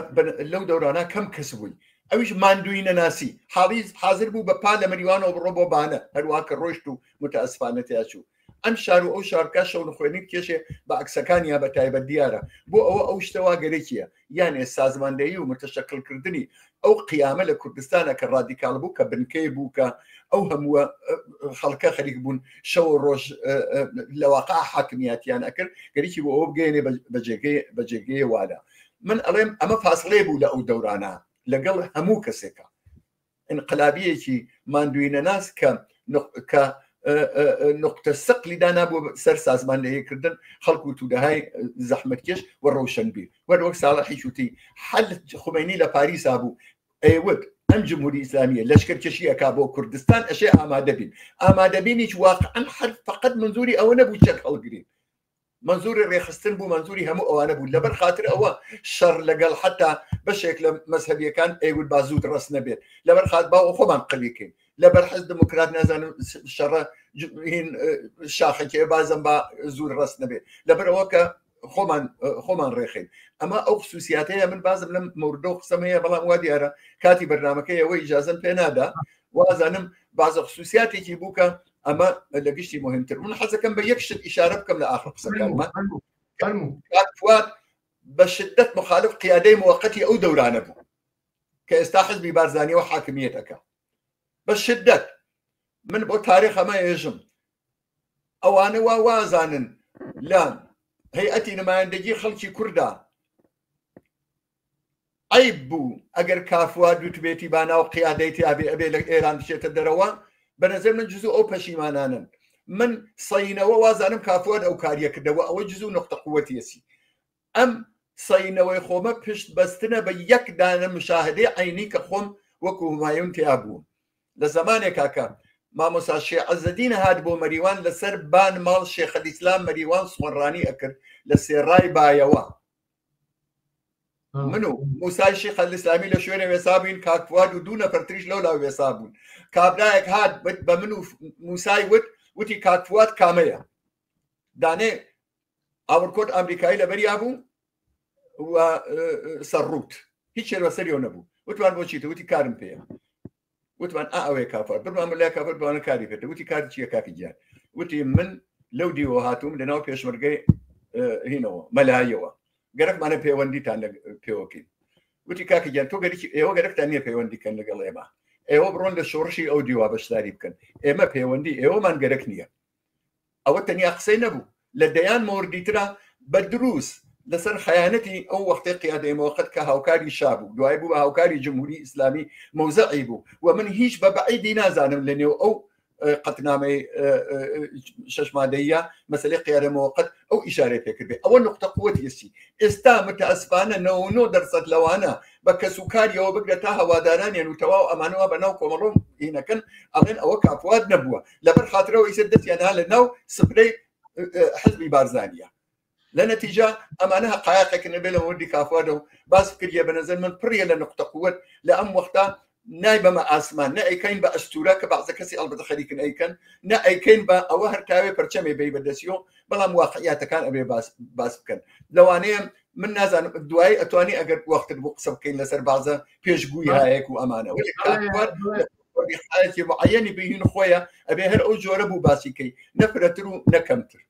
لەو دەورانا کەم کەس بووی ئەویش ماندووی نەناسی حاڵی حاضر بوو بە پا لە مەریوانەوە بڕۆ بۆ بانە هەروە کە ڕۆشت و متاسفانە تیاچوو ئەم شار و ئەو شارکە شەونخوێنی کێشێ بە عکسەکان یا بە تایبەت دیارە بۆ ئەوە ئەو شتەوا گەرەکیە یانێ سازماندەیی و متەشەکلکردنی ئەو قیامە لە کوردستانە کە ڕادیکاڵ بوو کە بنکەی بوو کە ئەو هەمووە خەڵکە خەریک بوون شەو و ڕۆژ لە واقع حاکمیاتیان ئەکرد گەریکی بۆ ئەوە بگەێنێ بە جێگەی وانە من ئەڵێم ئەمە فاصلێ بوو لە ئەو دەورانە لەگەڵ هەموو کەسێکە ئینقلابیەکی ماندووی نەناس کە کە نقطە سەقلی دانابوو سەر سازماندەهیکردن خەڵک و تودەهای زەحمەتکێش و ڕەوشەنبیر وەر وەک ساڵحی چوتی حەل خومەینی لە پاریسا بوو ئەیوت ئەم جمهوری ئیسلامیە لەشکر کێشی ئەکا بۆ کوردستان ئەشێ ئامادە بین ئامادەبینیش واقعا هەر فقط منزوری ئەوە نەبوو چەک هەڵگرین مەنزوری ڕێکخستن بوو مەنزوری هەموو ئەوانە بوو لەبەر خاتر ئەوە شەڕ لەگەڵ حتا بەشێک لە مەزهەبیەکان ئەیوت با زوو ڕەس نەبێت لەبەر خات با خۆمان قویکەین لەبەر حەز دموکرات نازانم شەڕە هین شاخەکێ بازم با زوو ڕەس نەبێت لەبەر ئەوە کە خۆمان خۆمان ڕێخین ئەمە ئەو خصوصیاتەیە من بازم لەم مردۆ قسەم هەیە بەڵام وا دیارە کاتی بەرنمەکەی ئەوە ئیجازم پێ نادا وازانم بازە خصوصیاتێکی بوو کە ئەمە لە گشتی مهمتر من حەزەکەم بە یەک شت ئیشارە بکەم لە ئاخر قسەکانمە فواد بە شدت مخالف قیادەی موقتی ئەو دەورانە بوو کە ئێستا حزبی بارزانیەوە حاکمیەتەکە بە شدت من بۆ تاریخ ئەمە ئێژم ئەوانە وا وازانن لە هەیئەتی نمایندگی خەڵکی کووردا عەیب بوو ئەگەر کافواد وتبێتی با ناو قیادەی تیابێ ئەبێ لە ئێران بچێتە دەرەوە بە نەزەر من جزو ئەو پەشیمانانن من سەینەوە وازانم کافواد ئەو کاریە کردەوە ئەوە جزو نقطە قوەتیەسی ئەم سەینەوەی خۆمە پشت بەستنە بە یەک دانە مشاهدەی عینی کە خۆم وەکو همایون تیا بووم لە زەمانێکا کە مامۆسا شێخ عزەدین هات بۆ مەریوان لەسەر بان ماڵ شێخەلیسلام مەریوان سخۆنڕانی ئەکرد لە سێڕای بایەوە من و موسای شیخ ئەلئیسلامی لە شوێنێ وێسا بووین کاک فواد و دوو نەفەر تریش لەولا وێسا بوون کابرایەک هات بە من و موسای وت وتی کاک فواد کامەیە دانێ ئاورکۆت ئەمریکایی لەبەریا بوو و سەرڕوت هیچ لەسەریەوە نەبوو وتمان بۆ چیتە وتی کارم پێیە وتمان ئا ئەوەیە کافر بڕمان لای کافر بوانە کاری پێتە وتی کاری چییە کاکی گیان وتی من لەو دیوە هاتووم لەناو پێشمەرگەی هینەوە مەلایەوە گەرەکمانە پەیوەندیتان پێوەکەین وتی کاکە گیان تۆ گەرەکی ئێوە گەرەکتان نییە پەیوەندی کەن لەگەڵ ئێمە ئێوە بڕۆن لە شۆڕشی ئەو دیوە بەشداری بکەن ئێمە پەیوەندی ئێوەمان گەرەک نییە ئەوە تەنیا قسەی نەبوو لە دەیان مۆردی ترا بە دروست لەسەر خەیانەتی ئەو وەختەی قیادەی مۆقەت کە هاوکاری شا بوو دوای بوو بە هاوکاری جمهوری ئیسلامی مەوزەعی بوو و من هیچ بە بەعیدی نازانم لە نێو ئەو قەتنامەی شەش مادەیە مەسلەی قیادە مۆقەت ئەو ئیشارەی پێکردێ ئەوە نقطە قوەتی ئێستا متاسفانە 99 دەرسەد لەوانە بە کەس و کاریەوە بگرە تا هەوادارانیان و تەواو ئەمانەوە بە ناو کۆمەڵۆ هینەکەن ئەڵێن ئەوە کافواد نەبووە لەبەر خاترەوە ئیسەر دەستیان ها لە ناو سفرەی حزبی بارزانیە. لە نەتیجە ئەمانە هەقایقێکن ئەبێ لە مەوردی کافوادە و باس بکریە بە نەزەر من پڕیە لە نوقتە قوت لە ئەم وەختە نایبەمە ئاسمان نە ئەیکەین بە ئەستورە کە بەعزە کەسی ئەڵبەتە خەریکن ئەیکەن نە ئەیکەین بە ئەوە هەر تاوێ پەرچەمێ بەی بەدەسیۆ بەڵام واقعیاتەکان ئەبێ باس باس بکەن لەوانەیە من نازانم دوایی ئەتوانی ئەگەر وەختت بۆ قسە بکەین لەسەر بازە پێشگووی هایەک و ئەمانە حالەتی معەنی بین خۆیە ئەبێ هەر ئەو جۆرە بوو باسیکەی نە فرەتر و نە کەمتر.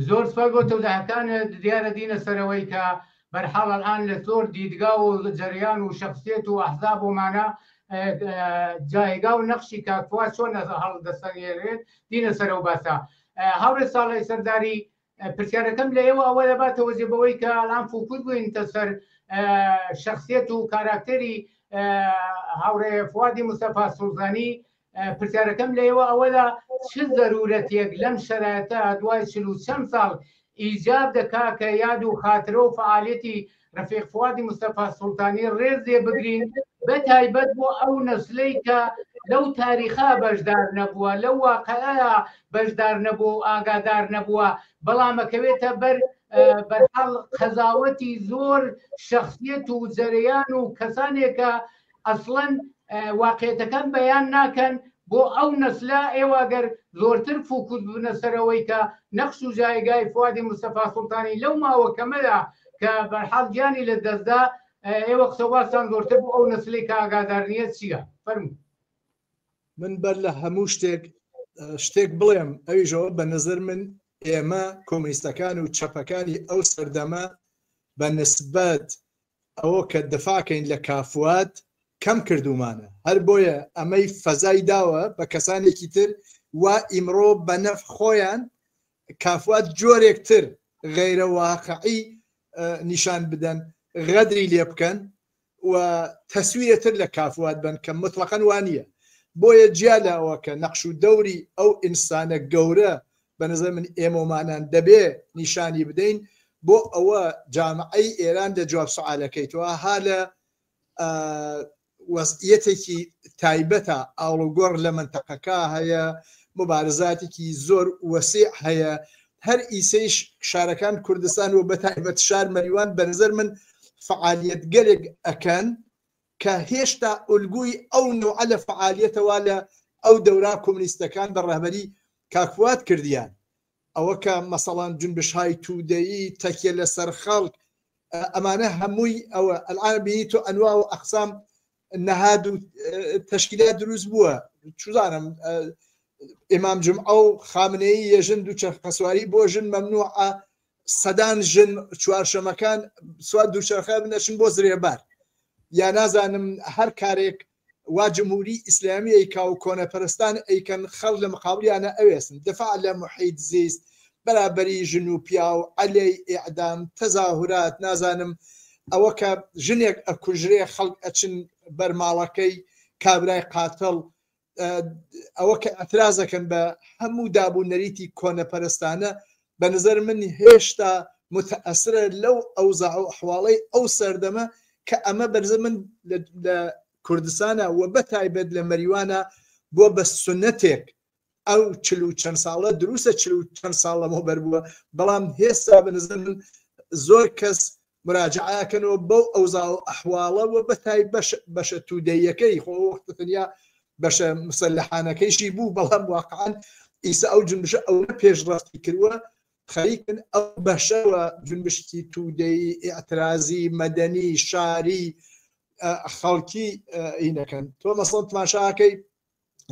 زۆر سپاس بۆ تەوزیحەکانت، دیارە دینە سەرەوەی کە بەرحاڵ ئەلئان لە زۆر دیدگا و جەریان و شەخسیەت و ئەحزاب و مانە جایگا و نەقشی کاک فواد چۆن هەڵدەسەنگێنرێت دینە سەر ئەو باسە. هاوڕێ ساڵح سەرداری پرسیارەکەم لە ئێوە ئەوە دەباتەوە جێ بەوەی کە ئەلان فوکوس بووینتە سەر شەخسیەت و کاراکتەری هاوڕێ فوادی مستەفا سوڵتانی پرسیارەکەم لە ئێوە ئەوەدا چ زەرورەتێک لەم شەرایەتە دوای چل و چەند ساڵ ئیجاب دەکا کە یاد و خاترە و فعالیەتی ڕەفیق فوادی مستەفا سوڵتانی ڕێز لێ بگرین بە تایبەت بۆ ئەو نەسلەی کە لەو تاریخا بەشدار نەبووە لەو واقعەیە بەشدار نەبووە و ئاگادار نەبووە بەڵام ئەکەوێتە بەر بەرحاڵ قەزاوەتی زۆر شخصیت و جەرەیان و کەسانێکە ئەسڵەن واقعیەتەکان بەیان ناکەن بۆ ئەو نەسلە ئێوە گەر زۆرتر فوکوس ببنە سەرەوەی کە نەخش و جایگای فوادی مستەفا سوڵتانی لەو ماوە کەمەدا کە بەرحاڵ گیانی لە دەستدا ئێوە قسە باستان زۆرتر بۆ ئەو نەسلەی کە ئاگادار نییە چییە؟ فەرموو. من بەر لە هەموو شتێک شتێک بڵێم ئەویشەوە بە نظر من ئێمە کۆمۆنیستەکان و چەپەکانی ئەو سەردەمە بە نسبەت ئەوە کە دفاع کەین لە کافواد کەم کردومانە هەر بۆیە ئەمەی فەزای داوە بە کەسانێکی تر وا ئیمڕۆ بە نەف خۆیان کافواد جۆرێک تر غەیرە واقعی نیشان بدەن غەدری لێ بکەن و تەسویرە تر لە کافواد بن کە مطلقەن وانە بۆیە جیا لە ئەوە کە نەقش و دەوری ئەو ئینسانە گەورە بە نظر من ئێمەمانان دەبێ نیشانی بدەین بۆ ئەوە جامعەی ئێران لە جواب سوعالەکەی تۆ ها لە وەزعیەتێکی تایبەتە ئاڵوگۆڕ لە مەنتەقەکە هەیە مبارزاتێکی زۆر وەسیع هەیە هەر ئیسەیش شارەکان کوردستان و بەتایبەت شار مەریوان بە نظر من فعالیەت گەلێک ئەکەن کە هێشتا ئولگوی ئەو نوعە لە فعالیەتەوە لە ئەو دەورا کۆمنیستەکان بە ڕەهبەری کاک فواد کردیان ئەوە کە مەسەڵەن جونبشهای تودەیی تەکیە لەسەر خەڵک ئەمانە هەمووی ئەوە ئەلان بینی تۆ ئەنوا و ئەقسام نەهاد و تەشکیلات دروست بووە چزانم ئیمام جمعە و خامنەیی یەژن دووچەرخەسواری بۆ ژن مەمنوعە سەدان ژن چوارشەمەکان سوار دووچەرخە بنەچن بۆ زرێبار یا نازانم هەر کارێک وا جمهوری ئیسلامی ئەیکا و کۆنەپەرستان ئەیکەن خەڵک لە مقابلیانە ئەوێسن دفاع لە محیط زیست بەرابەری ژن و پیاو عەلەی ئیعدام تەزاهورات نازانم ئەوە کە ژنێک ئەکوژرێ خەڵک ئەچن بەر ماڵەکەی کابرای قاتڵ ئەوە کە ئەترازەکەن بە هەموو داب و نەریتی کۆنەپەرستانە بە نظر من هێشتا متأثرە لەو ئەوزاع و ئەحواڵەی ئەو سەردەمە کە ئەمە بەرزە من لە کوردستانە و بە تایبەت لە مەریوانە بووە بە سونەتێک ئەو چل و چەند ساڵە دروستە چل و چەند ساڵ لەمەوبەر بووە بەڵام هێستا بە نظر من زۆر کەس مراجعەکەنەوە بەو ئەوزا و ئەحواڵە و بە تایبەت بەشە تودەیەکەی خۆ وەختە تەنیا بەشە مسەلحانەکەیشی بوو بەڵام واقعا ئیسا ئەو جنبشە ئەوە پێشڕەفتی کردووە خەریکن ئەو بەشەوە جنبشتی تودەی ئیعترازی مەدەنی شاری خەڵکی ئینەکەن تۆ مەسەڵەن تماشاکەی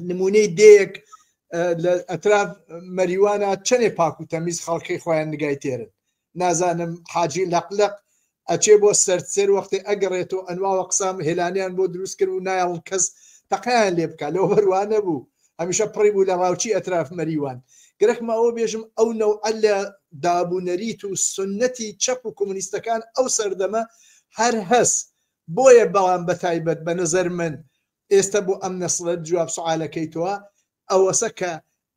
نمونەی دێیەک لە ئەتراف مەریوانە چەنێ پاک و تەمیز خەڵکی خۆیان نگای تێرن نازانم حاجی لەقلق ئەچێ بۆ سەرسێر وەختی ئەگەڕێتەوە ئەنواوە قسام هێلانیان بۆ دروست کرد و نایڵ کەس تەقیان لێ بکە لەوە بەروانە بوو هەمیشە پڕی بوو لە ڕاوچی ئەتراف مەریوان گرەکمە ئەوە بێژم ئەو نەوعە لە دابوو نەریت و سنەتی چەپ و کۆمونیستەکان ئەو سەردەمە هەر هەس بۆیە بەڵام بەتایبەت بە نظر من ئێستا بۆ ئەم نەسڵە جواب سوعالەکەی تۆ ئەوەسە کە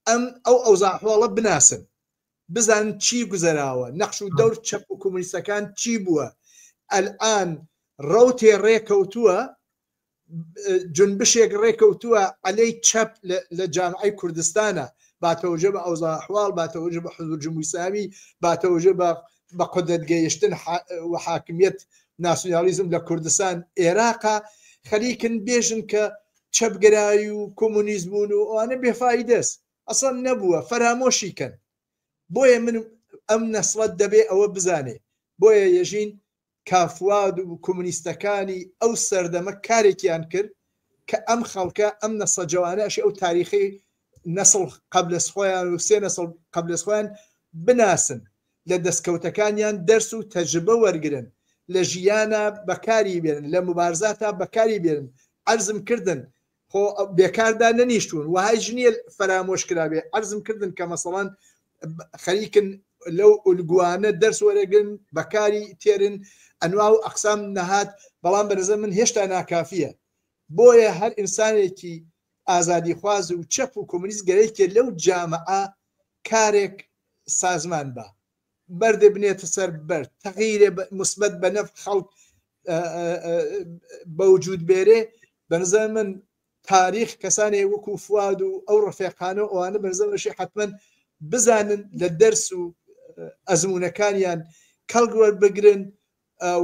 ئەم ئەو ئەوزا ئەحواڵە بناسن بزانن چی گوزەراوە نەقش و دەور چەپ و کۆمونیستەکان چی بووە ئەلئان ڕەوتێ ڕێکەوتووە جنبشێک ڕێکەوتووە عەلەی چەپ لە جامعەی کوردستانە. با تەوەجە بە ئەوزا ئەحواڵ، با تەوەجە بە حزور جمهوری ئیسلامی، با تەوەجە بە بە قودرەت گەیشتن و حاکمیەت ناسیونالیزم لە کوردستان ئێراقا خەریکن بێژن کە چەپگەرایی و کۆمۆنیست بوون و ئەوانە بێفایدەس ئەسڵەن نەبووە فەرامۆشی کەن بۆیە من ئەم نەسڵە دەبێ ئەوە بزانێ بۆیە یەژین کافواد و کۆمۆنیستەکانی ئەو سەردەمە کارێکیان کرد کە ئەم خەڵکە ئەم نەسڵە جەوانە ئەشێ ئەو تاریخەی نەسڵ قەبلەس خۆیان و سێ نەسڵ قەبلەس خۆیان بناسن لە دەستکەوتەکانیان دەرس و تەجربە وەرگرن لە ژیانا بەکاری بێنن لە موبارزاتا بەکاری بێنن عەرزم کردن خۆ بێکار دانەنیشتوون وەهایش نییە فەرامۆش کرابێ عەرزم کردن کە مەسەڵەن خەریکن لەو ئولگوانە دەرس وەرەگرن بەکاری تێرن ئەنوا و ئەقسام نەهات بەڵام بەنظر من هێشتا ناکافیە بۆیە هەر ئینسانێکی ئازادیخواز و چەپ و کۆمۆنیست گەرەکێ لەو جامعە کارێک سازمان بە بەردێ بنێتە سەر بەرد تەغیرێ موسبەت بە نەف خەڵک بەوجود بێرێ بەنظر من تاریخ کەسانێ وەکو فواد و ئەو ڕەفێقانە و ئەوانە بەنظر منشی حتمما بزانن لە دەرس و ئەزمونەکانیان کەڵک وەربگرن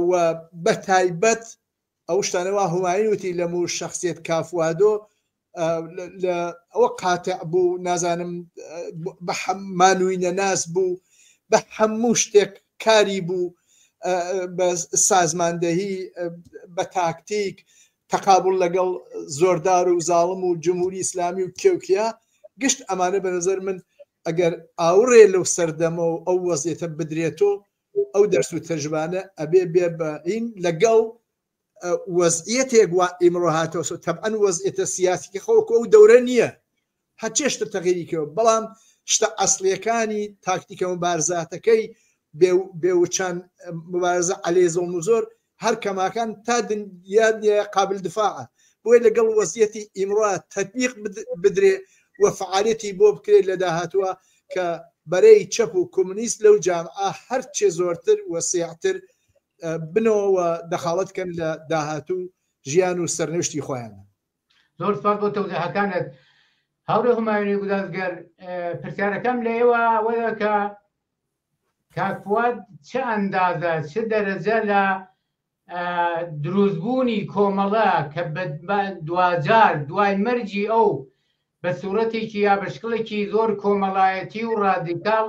و بە تایبەت ئەو شتانە وا هومایون وتی لە مو شخصیت کافوادۆ لە ئەوە قاتع بوو نازانم بە مانووی نەناس بوو بە هەموو شتێک کاری بوو بە سازماندەهی بە تاکتیک تەقابل لەگەڵ زۆردار و زاڵم و جمهوری ئیسلامی و کێوکیا گشت ئەمانە بە نظر من ئەگەر ئاوڕێ لەو سەردەمە و ئەو وەزیەتە بدرێتۆ ئەو دەرس و تەجربانە ئەبێ بێ بە هین لەگەڵ وەزعیەتێک وا ئیمڕۆ هاتۆسۆ تەبعەن وەزعیەتە سیاسیکە خۆ وەکو ئەو دەورە نییە هەرچێ شتە تەغیری کردوە بەڵام شتە ئەسڵیەکانی تاکتیکە مبارزاتەکەی بێوچان مبارزە عەلەی زوڵم و زۆر هەر کەماکان تا دنیا قابل دفاعە بۆیە لەگەڵ وەزیەتی ئیمڕۆ تەتبیق بدرێ و فعالەتی بۆ بکرێت لە داهاتووە کە بەرەی چەپ و کۆمونیست لەو جامعە هەرچێ زۆرتر وەسیعتر بنەوە و دەخاڵەت کەن لە داهاتوو ژیان و سەرنوشتی خۆیان. زۆر سپاس بۆ تەوزیحەکانت هاوڕێ هومایونی گودازگەر پرسیارەکەم لە ئێوە ئەوەیە کە کاک فواد چ ئەندازە چ دەرەجە لە دروستبوونی کۆمەڵە کە دواجار دوای مەرگی ئەو بە سوورەتێکی یا بە شکڵێکی زۆر کۆمەڵایەتی و ڕادیکاڵ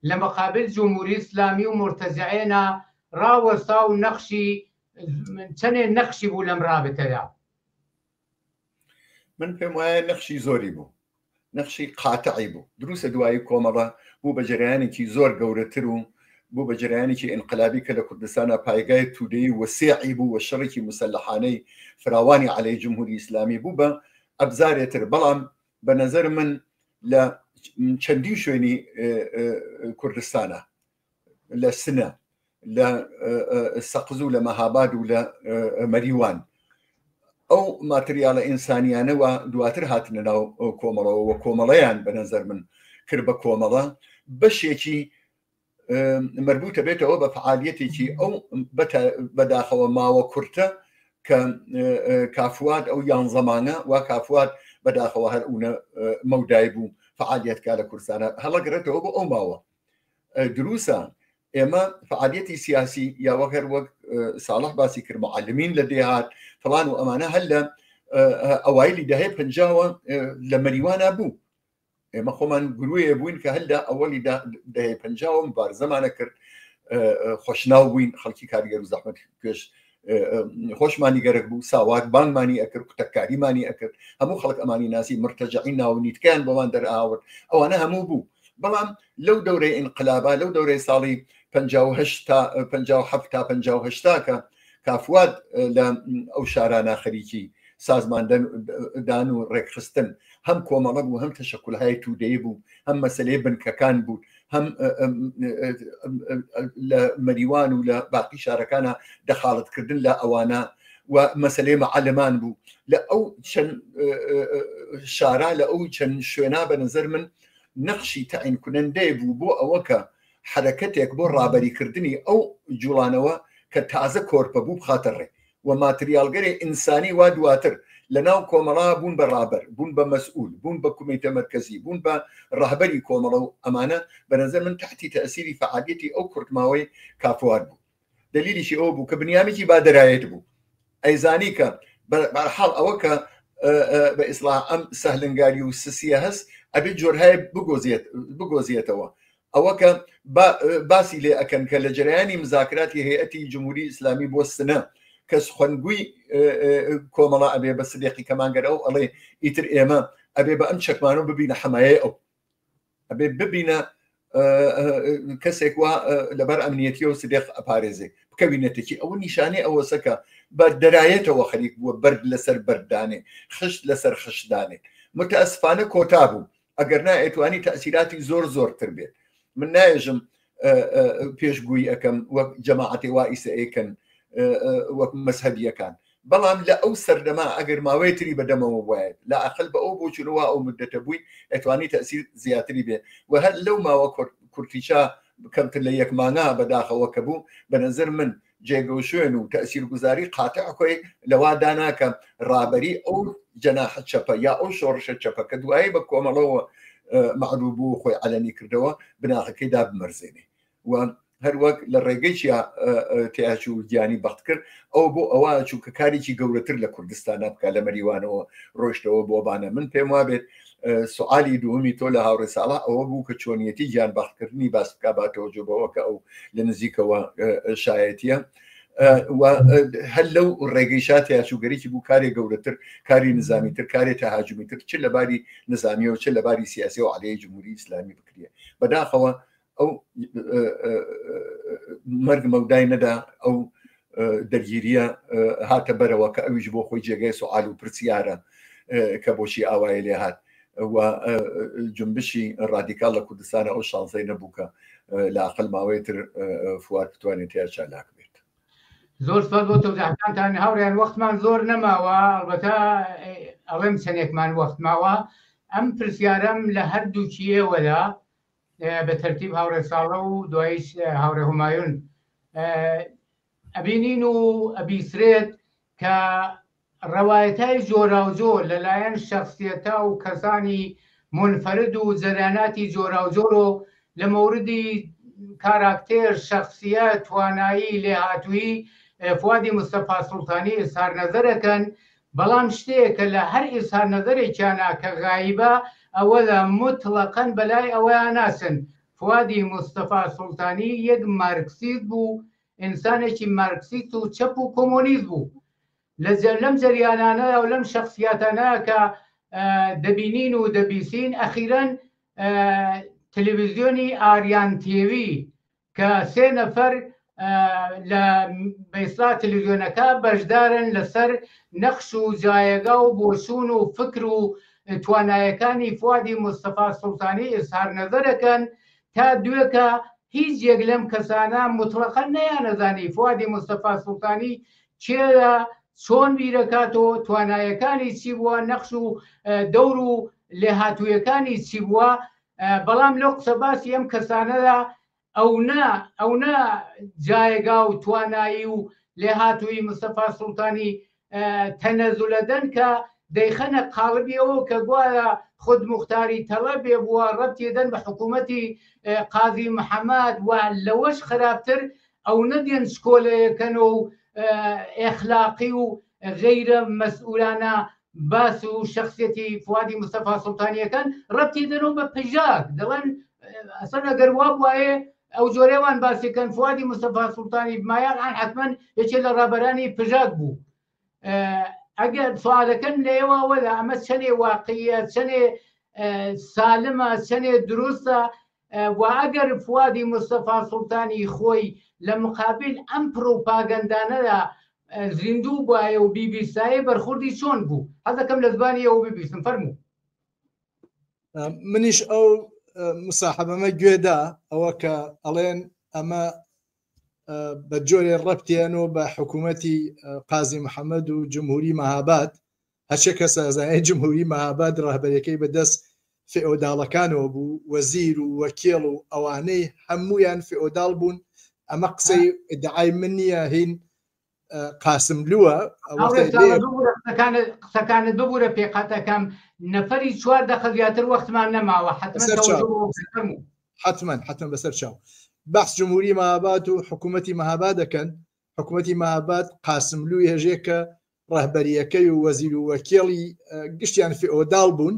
لە مقابل جمهوری ئیسلامی و مورتەجعێنا ڕاوەستا و نەخشی چەنێ نەخشی بوو لەم ڕابتەیا؟ من پێم وایە نەخشی زۆری بوو نەخشی قاتعی بوو دروستە دوایی کۆمەڵە بوو بە جەرەیانێکی زۆر گەورەتر و بوو بە جەرەیانێکی ئینقلابی کە لە کوردستانا پایگای تودەیی وەسیعی بوو و شەڕێکی موسەلەحانەی فراوانی عەلەی جمهوری ئیسلامی بوو بە ئەبزارێ تر بەڵام بە نەزەر من لە چەندین شوێنی کوردستانە لە سنە لە سەقز و لە مەهاباد و لە مەریوان ئەو ماتریالە ئینسانیانەوە دواتر هاتنە ناو کۆمەڵەوە و کۆمەڵەیان بە نەزەر من کرد بە کۆمەڵە بەشێکی مربوطە بێتەوە بە فعالیەتێکی ئەو بەداخەوە ماوە کورتە کە کافواد ئەو یانزەمانە وا کافواد بەداخەوە هەر ئەوونە مەودای بوو فعالیەتکە لە کوردستانە هەڵەگرێتەوە بۆ ئەو ماوە دروسە ئێمە فعالیەتی سیاسی یا وەک هەر وەک ساڵح باسی کرد معلمین لە دێهات فلان و ئەمانە هەر لە ئەوایلی دەهەی پەنجاوە لە مەریوانە بوو ئێمە خۆمان گروێ بووین کە هەر لە ئەوەلی دەهەی پەنجاوە مبارزەمانە کرد خۆشناو بووین خەڵکی کارگەر و زەحمەت پێش خۆشمانی گەرەک بوو ساواک بانگمانی ئەکرد کوتەککاریمانی ئەکرد هەموو خەڵک ئەمانی ناسی مرتەجعی ناونیتکەیان بۆمان دەرئاورد ئەوانە هەموو بوو بەڵام لەو دەورەی ئینقلابا لەو دەورەی ساڵی 58 تا 57 تا 58 کە کافواد لە ئەو شارانە خەریکی سازماندان و ڕێکخستن هەم کۆمەڵە بوو هەم تەشەکولهای تودەی بوو هەم مەسلەی بنکەکان بوو هەم لە مەریوان و لە باقی شارەکانە دەخاڵەتکردن لە ئەوانە و مەسلەی مەعەلەمان بوو لە ئەو چەند شارا لە ئەو چەند شوێنا بە نظر من نەخشی تەعین کونەندەی بوو بۆ ئەوە کە حەرەکەتێک بۆ ڕابەریکردنی ئەو جوڵانەوە کە تازە کۆرپە بوو بخاتە ڕێ و ماتریاڵگەرێ ئینسانی وا دواتر لە ناو کۆمەڵا بوون بە ڕابەر، بوون بە مەسئول، بوون بە کومیتە مەرکەزی، بوون بە ڕەهبەری کۆمەڵە و ئەمانە بە نەزەر من تەحتی تەئسیری فەعالیەتی ئەو کورتماوەی کافوار بوو. دەلیلیشی ئەوە بوو کە بنیامێکی با دەرایەت بوو. ئەیزانی کە بەرحاڵ ئەوە کە بە ئیسڵاح ئەم سەهلنگاری و سسیە هەس ئەبێ جۆرهای بگۆزێت بگۆزیێتەوە. ئەوە کە باسی لێ ئەکەن کە لە جەرەیانی مزاکراتی هەیئەتی جمهوری ئیسلامی بۆ سنە کە سخەنگوی کۆمەڵە ئەبێ بە سدێقی کەمانگەر ئەو ئەڵێ ئیتر ئێمە ئەبێ بە ئەم چەکمانە ببینە حەمایەی ئەو ئەبێ ببینە کەسێک وا لەبەر ئەمنیەتی و سدێق ئەپارێزێ بکەوینەتێکی ئەوە نیشانەی ئەوەسە کە بە دەرایەتەوە خەریک بووە بەرد لەسەر بەردانێ خشت لەسەر خشتدانێ متاسفانە کۆتا بوو ئەگەر نا ئەتوانی تەئسیراتی زۆر زۆرتر بێت من نایەژم پێشگویی ئەەکەم وەک جەماعەتی وا ئیسە ئەیکەن وەک مەزهەبیەکان بەڵام لە ئەو سەردەما ئەگەر ماوەیە تری بەدەمەوە وایە لە ئەقل بە ئەو بۆچونەوە ئەو مدەتە بووی ئەتوانی تەسیر زیاتری بێ و هەر لەو ماوە کورتیچا کەمتر لە یەک مانگا بەداخەوە کە بوو بە نظر من جێگە و شوێن و تەئسیرگوزاری قاتع خۆی لەوا دانا کە ڕابەری ئەو جەناحە چەپە یا ئەو شۆڕشە چەپە کە دوایی بە کۆمەڵەوە مەعروب بوو خۆی عەلەنی کردەوە بناغەکەی دابمەرزێنێ و هەروەک لە ڕێگەی چیا تیاچوو گیانی بەخت کرد ئەو بۆ ئەوە چوو کە کارێکی گەورەتر لە کوردستانە بکە لە مەریوانەوە ڕۆشتەوە بۆ بانە من پێم وابێت سوئالی دووەمی تۆ لە هاوڕێ ساڵح ئەوە بوو کە چۆنیەتی گیان بەختکردنی باس بکا با تەوەجۆ بەوە کە ئەو لە نزیکەوە شایەتیە و هەر لەو ڕێگەی شا تیاچووگەرێکی بوو کارێ گەورەتر کاری نظامیتر کارێ تەهاجمیتر چ لە باری نظامیەوە چ لە باری سیاسیەوە عەلەیە جمهوری ئیسلامی بکرێ بەداخەوە ئەو مەرگ مەودای نەدا ئەو دەرگیریە هاتە بەرەوە کە ئەویش بۆ خۆی جێگای سوال و پرسیارە کە بۆچی ئاوای لێ هات و جنبشی ڕادیکال لە کوردستانە ئەو شانسەی نەبوو کە لاقل ماوەی تر فوار بتوانێت تیا چالاک بێت. زۆر سپاس بۆ تەوزیحەکانتان هاوڕێیان وەختمان زۆر نەماوە ئەڵبەتە ئەڵێم چەندێکمان وەخت ماوە ئەم پرسیارەم لە هەردووکی ئێوەدا بە تەرتیب هاوڕێ ساڵە و دواییش هاوڕێ هومایون ئەبینین و ئەبیسرێت کە ڕەوایەتای جۆراوجۆر لەلایەن شەخسیەتا و کەسانی مونفەرد و جەریاناتی جۆراوجۆرۆ لە مەوردی کاراکتێر، شەخسیە، توانایی، لێهاتوویی فوادی مستەفا سوڵتانی ئیزهار نەزەر ئەکەن، بەڵام شتێ کە لە هەر ئیزهار نەزەرێکیانا کە غایبە ئەوەیە موتڵەقەن بەلای ئەوەیا ناچن فوادی مستەفا سوڵتانی یەک مارکسیست بوو، ئینسانێکی مارکسیست و چەپ و کۆمۆنیست بوو. لە لەم جەریانانە و لەم شەخسیاتانە کە دەبینین و دەبیسین ئەخیرەن تەلەڤیزیۆنی ئاریان تێوی کە سێ نەفەر لە بەیسا تەلەڤیزیۆنەکە بەشدارن لەسەر نەخش و جایەگا و بۆچوون و فکر و توانایەکانی فوادی مستەفا سوڵتانی ئیزهار نەزەرەکەن تا دوێکە هیچ یەک لەم کەسانە موتڵەقەن نەیانەزانی فوادی مستەفا سوڵتانی کێیە، چۆن بیرەکاتەوە، توانایەکانی چی بووە، نەخش و دەور و لێهاتوویەکانی چی بووە، بەڵام لەو قسە باسی ئەم کەسانەدا ئەونە ئەونە جایگا و توانایی و لێهاتوویی مستەفا سوڵتانی تەنەزولەدەن کە دەیخەنە قاڵبی ئەوە کە گوایە خودموختاری تەڵەبێ بووە ڕەبتی دەن بە حکوومەتی قازی محەممەد و لەوەش خراپتر ئەونە دێن چکۆلەیەکەن و ئێخلاقی و غەیرە مەسئولانە باس و شخصیەتی فوادی مستەفا سوڵتانیەکان ڕەبتی دەنەوە بە پژاک دەڵێن ئەسەن ئەگەر وا بوایە ئەو جۆرەوان باسیکەن فوادی مستەفا سوڵتانی بمایە ئان حتمما یەکێ لە ڕابەرانی پژاک بوو ئەگەر سوالەکەم لە ئێوە وەلا ئەمە چەنێ واقعیە چەنێ سالمە چەنێ دروستە و ئەگەر فوادی مستەفا سوڵتانی خۆی لە مقابل ئەم پڕوپاگەندانەدا زیندوو بایە و بیبیستایە بەرخوردی چۆن بوو حەزەکەم لە زبانی ئەوە ببیستم فەرموو. منیش ئەو مساحبەمە گوێدا ئەوە کە ئەڵێن ئەمە بە جۆرێ ڕەبتیانەوە بە حکوومەتی قازی محەممەد و جمهوری مەهاباد هەرچێ کەس ئەزانێت جمهوری مەهاباد ڕەهبەرەکەی بەدەست فئۆداڵەکانەوە بوو وەزیر و وەکێڵ و ئەوانەی هەمویان فئۆداڵ بوون ئەمە قسەی ئیدعای من نییە هین. قاسملووە. قسەکانت ببوورە پێقەتەکەم نەفەری چوار دەقە زیاتر وەختمان نەماوە حتمما حتمما بەسەر چاو بەحس جمهوری مهاباد و حکوومەتی مهاباد دەکەن حکوومەتی مهاباد قاسملوو هێژێ کە ڕەهبەریەکەی و وەزیر و وەکێڵی گشتیان فئۆداڵ بوون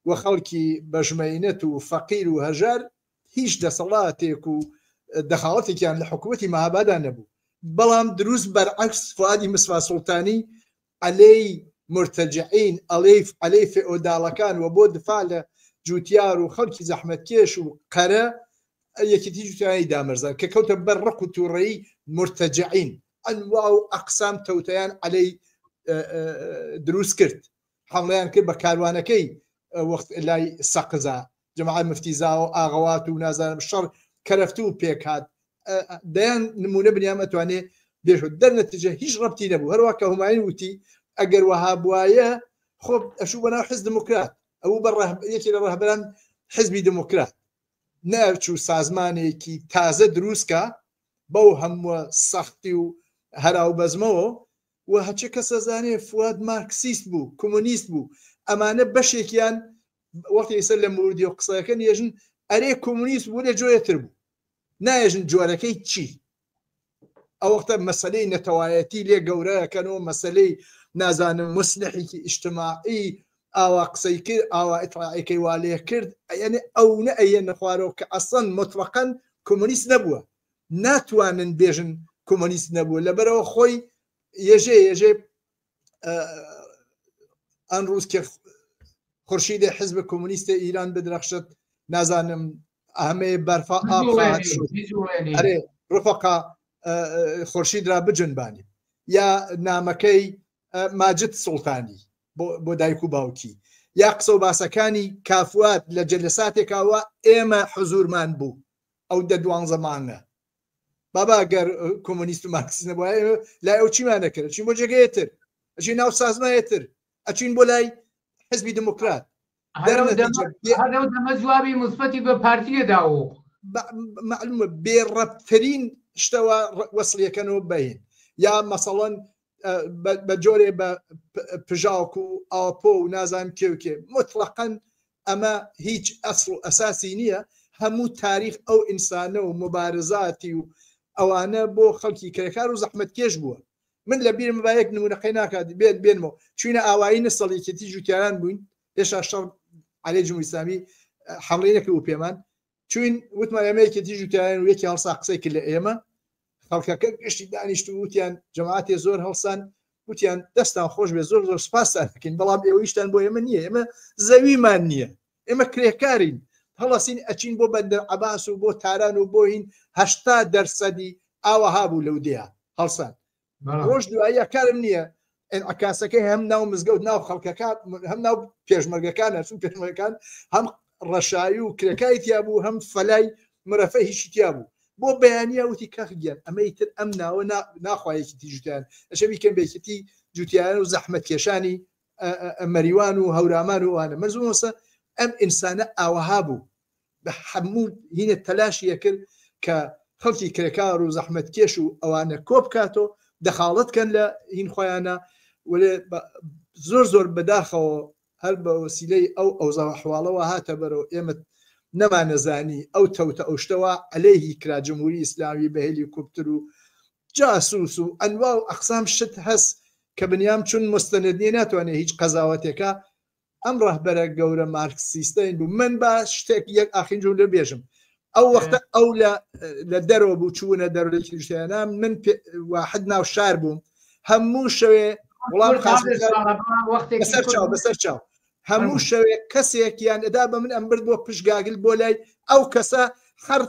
و خەڵکی بەژمەینەت و فەقیر و هەژار هیچ دەسەڵاتێک و دەخاڵەتێکیان لە حکوومەتی مەهابادا نەبوو بەڵام دروست بەرعەکس فوادی مسفا سوڵتانی عەلەی مرتەجعین ئەڵێی عەلەی فئۆداڵەکان و بۆ دفاع لە جوتیار و خەڵکی زەحمەتکێش و قەرە یەکێتی جوتیارانی دامەرزان کە کەوتە بەر ڕق و تووڕەیی مرتەجعین ئەنوا و ئەقسام تەوتەیان عەلەی دروست کرد حەمڵەیان کرد بە کاروانەکەی وەخت لای سەقزا جەماعەت مفتی زاوە و ئاغەوات و نازانم شەڕ کەرەفتو پێکهات دەیان نمونە بنیام ئەتوانێ بێژ دەرنەتیجە هیچ ڕەبتی نەبوو هەروە کە هومایون وتی ئەگەر وەها بواە خۆ ئەشوو بەناو حزب دموکرات ئەو بە یەکێ لە ڕەهبەران حزبی دموکرات نەچوو سازمانێکی تازە دروستکە بەو هەمووە سەختی و هەراو بەزمەوە و هەچێ کەس ئەزانێ فواد مارکسیست بوو کۆمۆنیست بوو ئەمانە بەشێکیان وەختی ئێستا لە موردی و قسەکەن یێژن ئەرێ کۆمۆنیست بوو لە جۆیەتر بوو نایێژن جۆرەکەی چی ئەو وەختە مەسلەی نەتەوایەتی لێ گەورەکەنەوە مەسلەی نازانم مسلحێکی ئیجتماعی ئاوا قسەی کرد ئاوا ئیتڵاعەکەی وا لێ کرد یعنی ئەو نە ئەیەنە خوارەوە کە ئەسڵەن مطلقاً کۆمۆنیست نەبووە ناتوانن بێژن کۆمۆنیست نەبووە لەبەرەوە خۆی یەژێ یەژێ ئەن ڕوز کە خورشید حزب کۆمۆنیست ئیران بدرەخشت نازانم ئەمەیە بەرفا ئەرێ ڕفقا خورشید را بجنبانی یا نامەکەی ماجد سوڵتانی بۆ دایک و باوکی یا قسە و باسەکانی کافوات لە جەلەساتێکاوە ئێمە حزورمان بوو ئەو دە دوانزە مانگە بابا گەر کۆمۆنیست و مارکسیست نەبوایە ئێمە لای ئەو چیمان نەکرد ئەچین بۆ جێگەیە تر ئەچین ناو سازمایە تر ئەچین بۆ لای حزبی دموکرات هەرەو دەمە جوابی مثبەتی بە پارتیە داوە معلومە بێڕەبترین شتەوە وەسڵیەکەنەوە بەین یا مەسەڵەن بە جۆرێ بە پژاک و ئاپۆ و نازانم کێ و کێ مطلقاً ئەمە هیچ ئەسڵ و ئەساسی نییە هەموو تاریخ ئەو ئینسانە و مبارزاتی و ئەوانە بۆ خەڵکی کرێکار و زەحمەتکێش بووە من لە بیرم با یەک نمونە قەی ناکات بێت بێنمەوە چوینە ئاوایی نسڵ یەکێتی جوتیاران بووین هێشتا شەڕ عەلەی جمهوری ئیسلامی حەملەی نەکردبوو پێمان چوین وتمان ئێمە یەکێتی جوتیاران و یەکی هەڵسا قسەی کرد لە ئێمە خەڵکەکە گشتی دانیشت و وتیان جەماعەتێ زۆر هەڵسان وتیان دەستان خۆش بێ زۆر زۆر سپاستان دەکەین بەڵام ئێوە هیچتان بۆ ئێمە نییە ئێمە زەویمان نییە ئێمە کرێکارین هەڵەسین ئەچین بۆ بەندەر عەباس و بۆ تاران و بۆ هین 80 دەرسەدی ئاوەها بوو لەو دێیە هەڵسان ڕۆژ دواییە کارم نییە ئینعکاسەکەی هەم ناو مزگەوت ناو خەڵکەکە هەم ناو پێشمەرگەکان هەرچون پێشمەرگەکان هەم ڕەشایی و کرێکاری تیا بوو هەم فەلای مرەفە هیچی تیا بوو بۆ بەیانە وتی کاک گیان ئەمە ئیتر ئەم ناوە ناخوا یەکێتی جوتیان ئەشە بیکەن بە یەکێتی جوتیان و زەحمەت کێشانی مەریوان و هەورامان و ئەوانە مەزمۆسە ئەم ئینسانە ئاوەها بوو بە هەموو هینە تەلاشی ئەکرد کە خەڵکی کرێکار و زەحمەتکێش و ئەوانە کۆ بکاتەوە دەخاڵەت کەن لە هین خۆیانە وەلێ زۆر زۆر بەداخەوە هەر بە وەسیلەی ئەو ئەوزا حواڵەوە هاتە بەرەوە ئێمە نەمانەزانی ئەو تەوتە ئەو شتەوە عەلەیهی کرا جمهوری ئیسلامی بە هێلیکۆپتر و جاسوس و ئەنوا و ئەقسام شت هەس کە بنیام چون مستند نییە ناتوانێت هیچ قەزاوەتێکە ئەم ڕەهبەرە گەورە مارکسیستەین بوو من با شتێک یەک ئاخین جوملە بێژم ئەو وەختە ئەو لە لە دەرەوە بوو چوونە دەرەوە لە کریشتیانە من واحد ناو شار بووم هەموو شەوێ وڵام بەسەر چاو بەسەر چاو هەموو شەوێ کەسێکیان ئەدا بە من ئەم برد بۆ پشگاگل بۆ لای ئەو کەسە هەر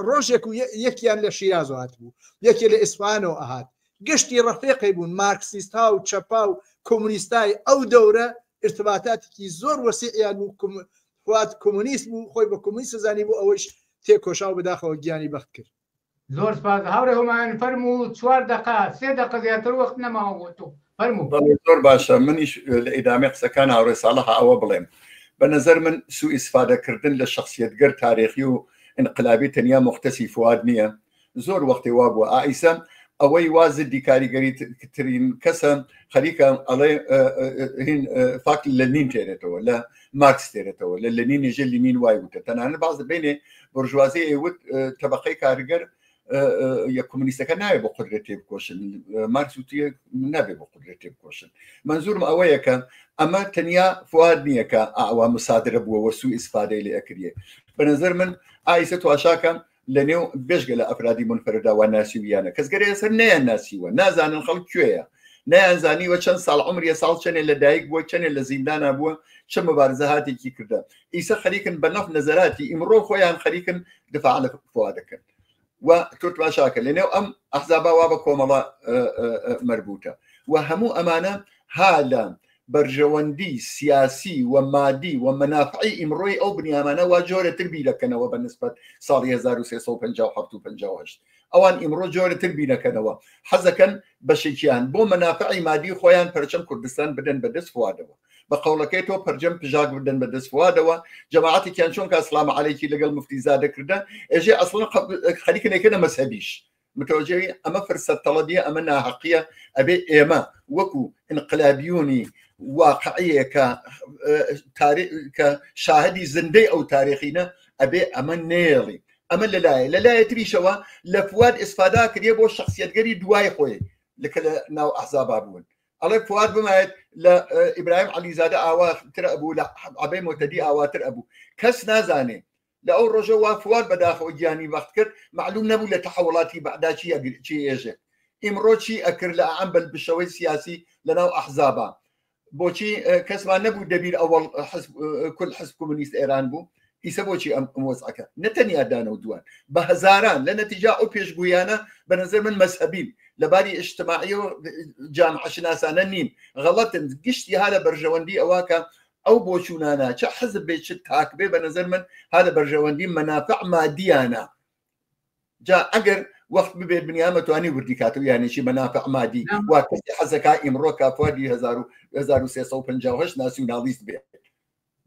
ڕۆژێک و یەکیان لە شیرازەوە هاتبوو یەکێ لە ئیسفانەوە ئەهات گشتی ڕەفیقی بوون مارکسیستا و چەپا و کۆمونیستای ئەو دەورە ئیرتباتاتێکی زۆر وەسیعیان بوو فواد کۆمۆنیست بوو خۆی بە کۆمۆنیست زانی بۆ ئەوەیش تێکۆشا و بەداخەوە گیانی بەخت کرد. زۆر سپاس هاوڕێ هومایون فەرموو چوار دەقە سێ دەقە زیاتر وەخت نەماوە بۆ تۆ فەرموو. بەڵێ زۆر باشە منیش لە ئیدامەی قسەکان هاوڕێ ساڵح ئەوە بڵێم بە نەزەر من سوء ئیسفادە کردن لە شەخسیەتگەر تاریخی و ئینقلابی تەنیا موختەسی فواد نییە زۆر وەختی وا بووە ئایسە ئەوەی وا زدی کاریگەری ترین کەسە خەریکە ئەڵێ هین فاکت لە لنین تێرێتەوە لە مارکس تێرێتەوە لە لنین نێژە لنین وای وتە تەنانەت باز بینێ بۆرژوازی ئەیوت تەبقەی کارگەر یە کۆمونیستەکە ناوێ بۆ قدرەت تێبکۆشن مارکس وتیە نابێ بۆ قدرەت تێبکۆشن منزورم ئەوەیە کە ئەمە تەنیا فواد نییە کە ئاوا مسادرە بووە وە سوء ئیسفادەی لێ ئەکریێ بە نظر من ئایسە تواشاکەم لە نێو بێژگە لە ئەفرادی منفەردا وا ناسیویانە کەس گەرێ سەر نەیان ناسیوە نازانن خەڵک کوێیە نەیان زانیوە چەند ساڵ عمریە ساڵ چەنێ لە دایک بووە چەنێ لە زیندانا بووە چە مبارزە هاتێکی کردە ئیسە خەریکن بە نەف نەزەراتی ئیمڕۆ خۆیان خەریکن دفاع لە فواد دەکەن و تۆ تماشاکە لەنێو ئەم ئەحزابا وا بە کۆمەڵە مەربوتە و هەموو ئەمانە ها لە بەرژەوەندی سیاسی و مادی و مەنافعی ئیمڕۆی ئەو بنیامانە وا جۆرە تر بیرەکەنەوە بە نسبەت ساڵی 1357 و 58 ئەوان ئیمڕۆ جۆرە تر بیرەکەنەوە حەزەکەن بەشێکیان بۆ مەنافعی مادی خۆیان پەرچەم کوردستان بدەن بە دەست فوادەوە بە قەوڵەکەی تۆ پەرجەم پژاک بدەن بە دەست فوادەوە جەماعەتێکیان چۆن کا سلام عەلەیکی لەگەڵ مفتی زادە کردە ئێژێ ئەسڵەن خەریکن ئەیکەنە مەزهەبیش متوجهی ئەمە فرسەت تەڵەبیە ئەمە ناهەقیە ئەبێ ئێمە وەکو انقلابیونی واقعیە کە کە شاهدی زندەی ئەو تاریخینە ئەبێ ئەمە نێڵی ئەمە لەلایە لەلایە تریشەوە لە فواد ئیسفادا کریە بۆ شخصیتگەری دوای خۆی لەکە لە ناو ئەحزابا بوون ئەڵێ فواد بمایەت لە ئیبراهیم عەلیزادە ئاوا تر ئەبوو لە عەبەی مۆتەدی ئاواتر ئەبوو کەس نازانێ لە ئەو ڕۆژە وا فواد بەداخەوە گیانی بەخت کرد معلوم نەبوو لە تەحوڵاتی بەعدا چی چی ئێژێ ئیمڕۆ چی ئەکرد لە ئەم بەلبشەوەی سیاسی لەناو ئەحزابا بۆچی کەسمان نەبوو دەبیر ئەوەڵ کل حزب کۆمۆنیست ئێران بوو ئیسە بۆچی ئەم وەزعەکە نە تەنیا دانە و دوان بە هەزاران لە نەتیجا ئەو پێشگویانە بە نظر من مەزهەبین لە باری ئیجتماعی و جامعە شناسانە نین غەڵەتن گشتی ها لە بەرژەوەندی ئەوە کە ئەو بۆچوونانە چ حزب بێ چ تاک بێ بە نظر من ها لە بەرژەوەندی مەنافع مادیانە جا ئەگەر وەخت ببێت بنیامە توانی وردی کات و یانێکی مەنافع مادی وا کەسی حەزەکا ئیمڕۆ کافوادی 1358 ناسیونالیست بێت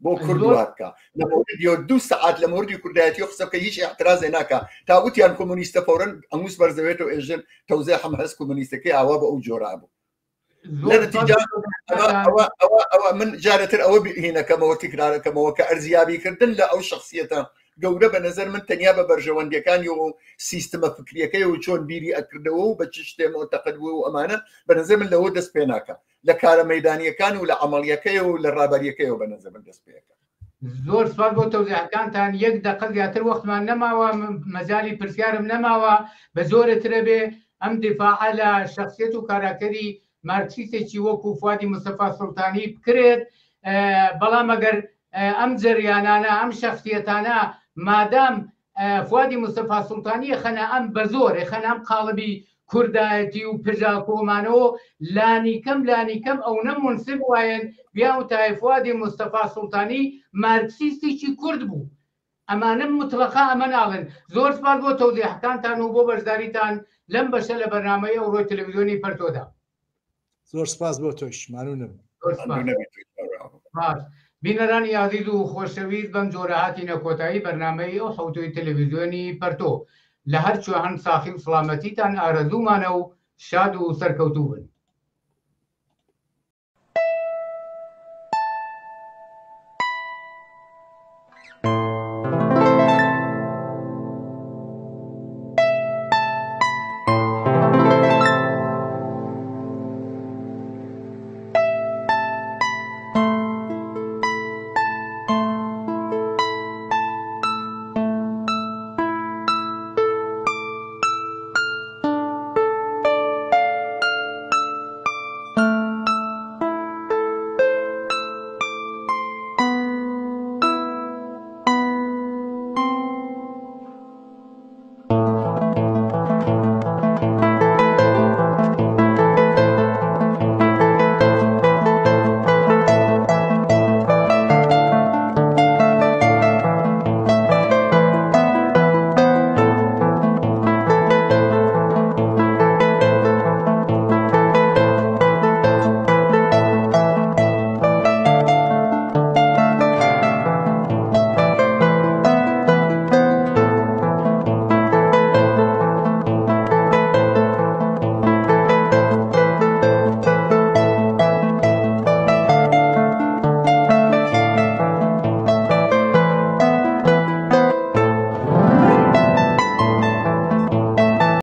بۆ کورد وا بکە لە مۆردی دوو سەعات لە مۆردی کوردایەتی و قسە بکە هیچ اعترازێ ناکا تا وتیان کۆمۆنیستە فەورەن ئەموس بەرزەوێتەوە ئێژن تەوزێ حەم هەست کۆمۆنیستەکەی ئاوا بە ئەو جۆرا بوو ئەوە من جارەتر ئەوە هینەکەمەوە تکرارەکەمەوە کە ئەرزیابیکردن لە ئەو شخصیەتە گەورە بە نظر من تەنیا بە بەرژەوەندیەکانی و سیستمە فکریەکەی و چۆن بیری ئەکردەوە و بە چ شتێ معتەقد بوو و ئەمانە بە نظر من لەوە دەست پێ ناکە لە کارە مەیدانیەکان و لە عەمەڵیەکەی و لە ڕابەریەکەیەوە بە نظر من دەست پێ ئەکا. زۆر سپاس بۆ تەوزیحەکانتان یەک دەقە زیاتر وەختمان نەماوە مەجالی پرسیارم نەماوە بە جۆرە ترە بێ ئەم دیفاعە لە شخصیت و کاراکتەری مارکسیستێکی وەکو فوادی مستەفا سوڵتانی بکرێت بەڵام ئەگەر ئەم جەریانانە ئەم شخصیەتانە مادام فوادی مستەفا سوڵتانی خەنە ئەم بەزۆر خەنە ئەم قاڵبی کوردایەتی و پژاکۆمانەوە لانیکەم لانیکەم ئەونە مونسب وایەن بیاوتایە فوادی مستەفا سوڵتانی مارکسیستێکی کورد بوو ئەمانە متڵەقا ئەمە ناڵێن زۆر سپاس بۆ تەوزیحەکانتان و بۆ بەشداریتان لەم بەشە لە بەرنامەی ئەوڕۆی تەلەڤیزیۆنی پەرتۆدا. زۆر سپاس بۆ تۆش مانونم. سپاس. بینەرانی ئازیز و خۆشەویست بەم جۆرە هاتینە کۆتایی بەرنامەی ئەو حەوتووی تەلەڤیزیۆنی پەرتۆ. لە هەر کوێ هەن ساخی و سڵامەتیتان ئارەزوومانە و شاد و سەرکەوتوو بن.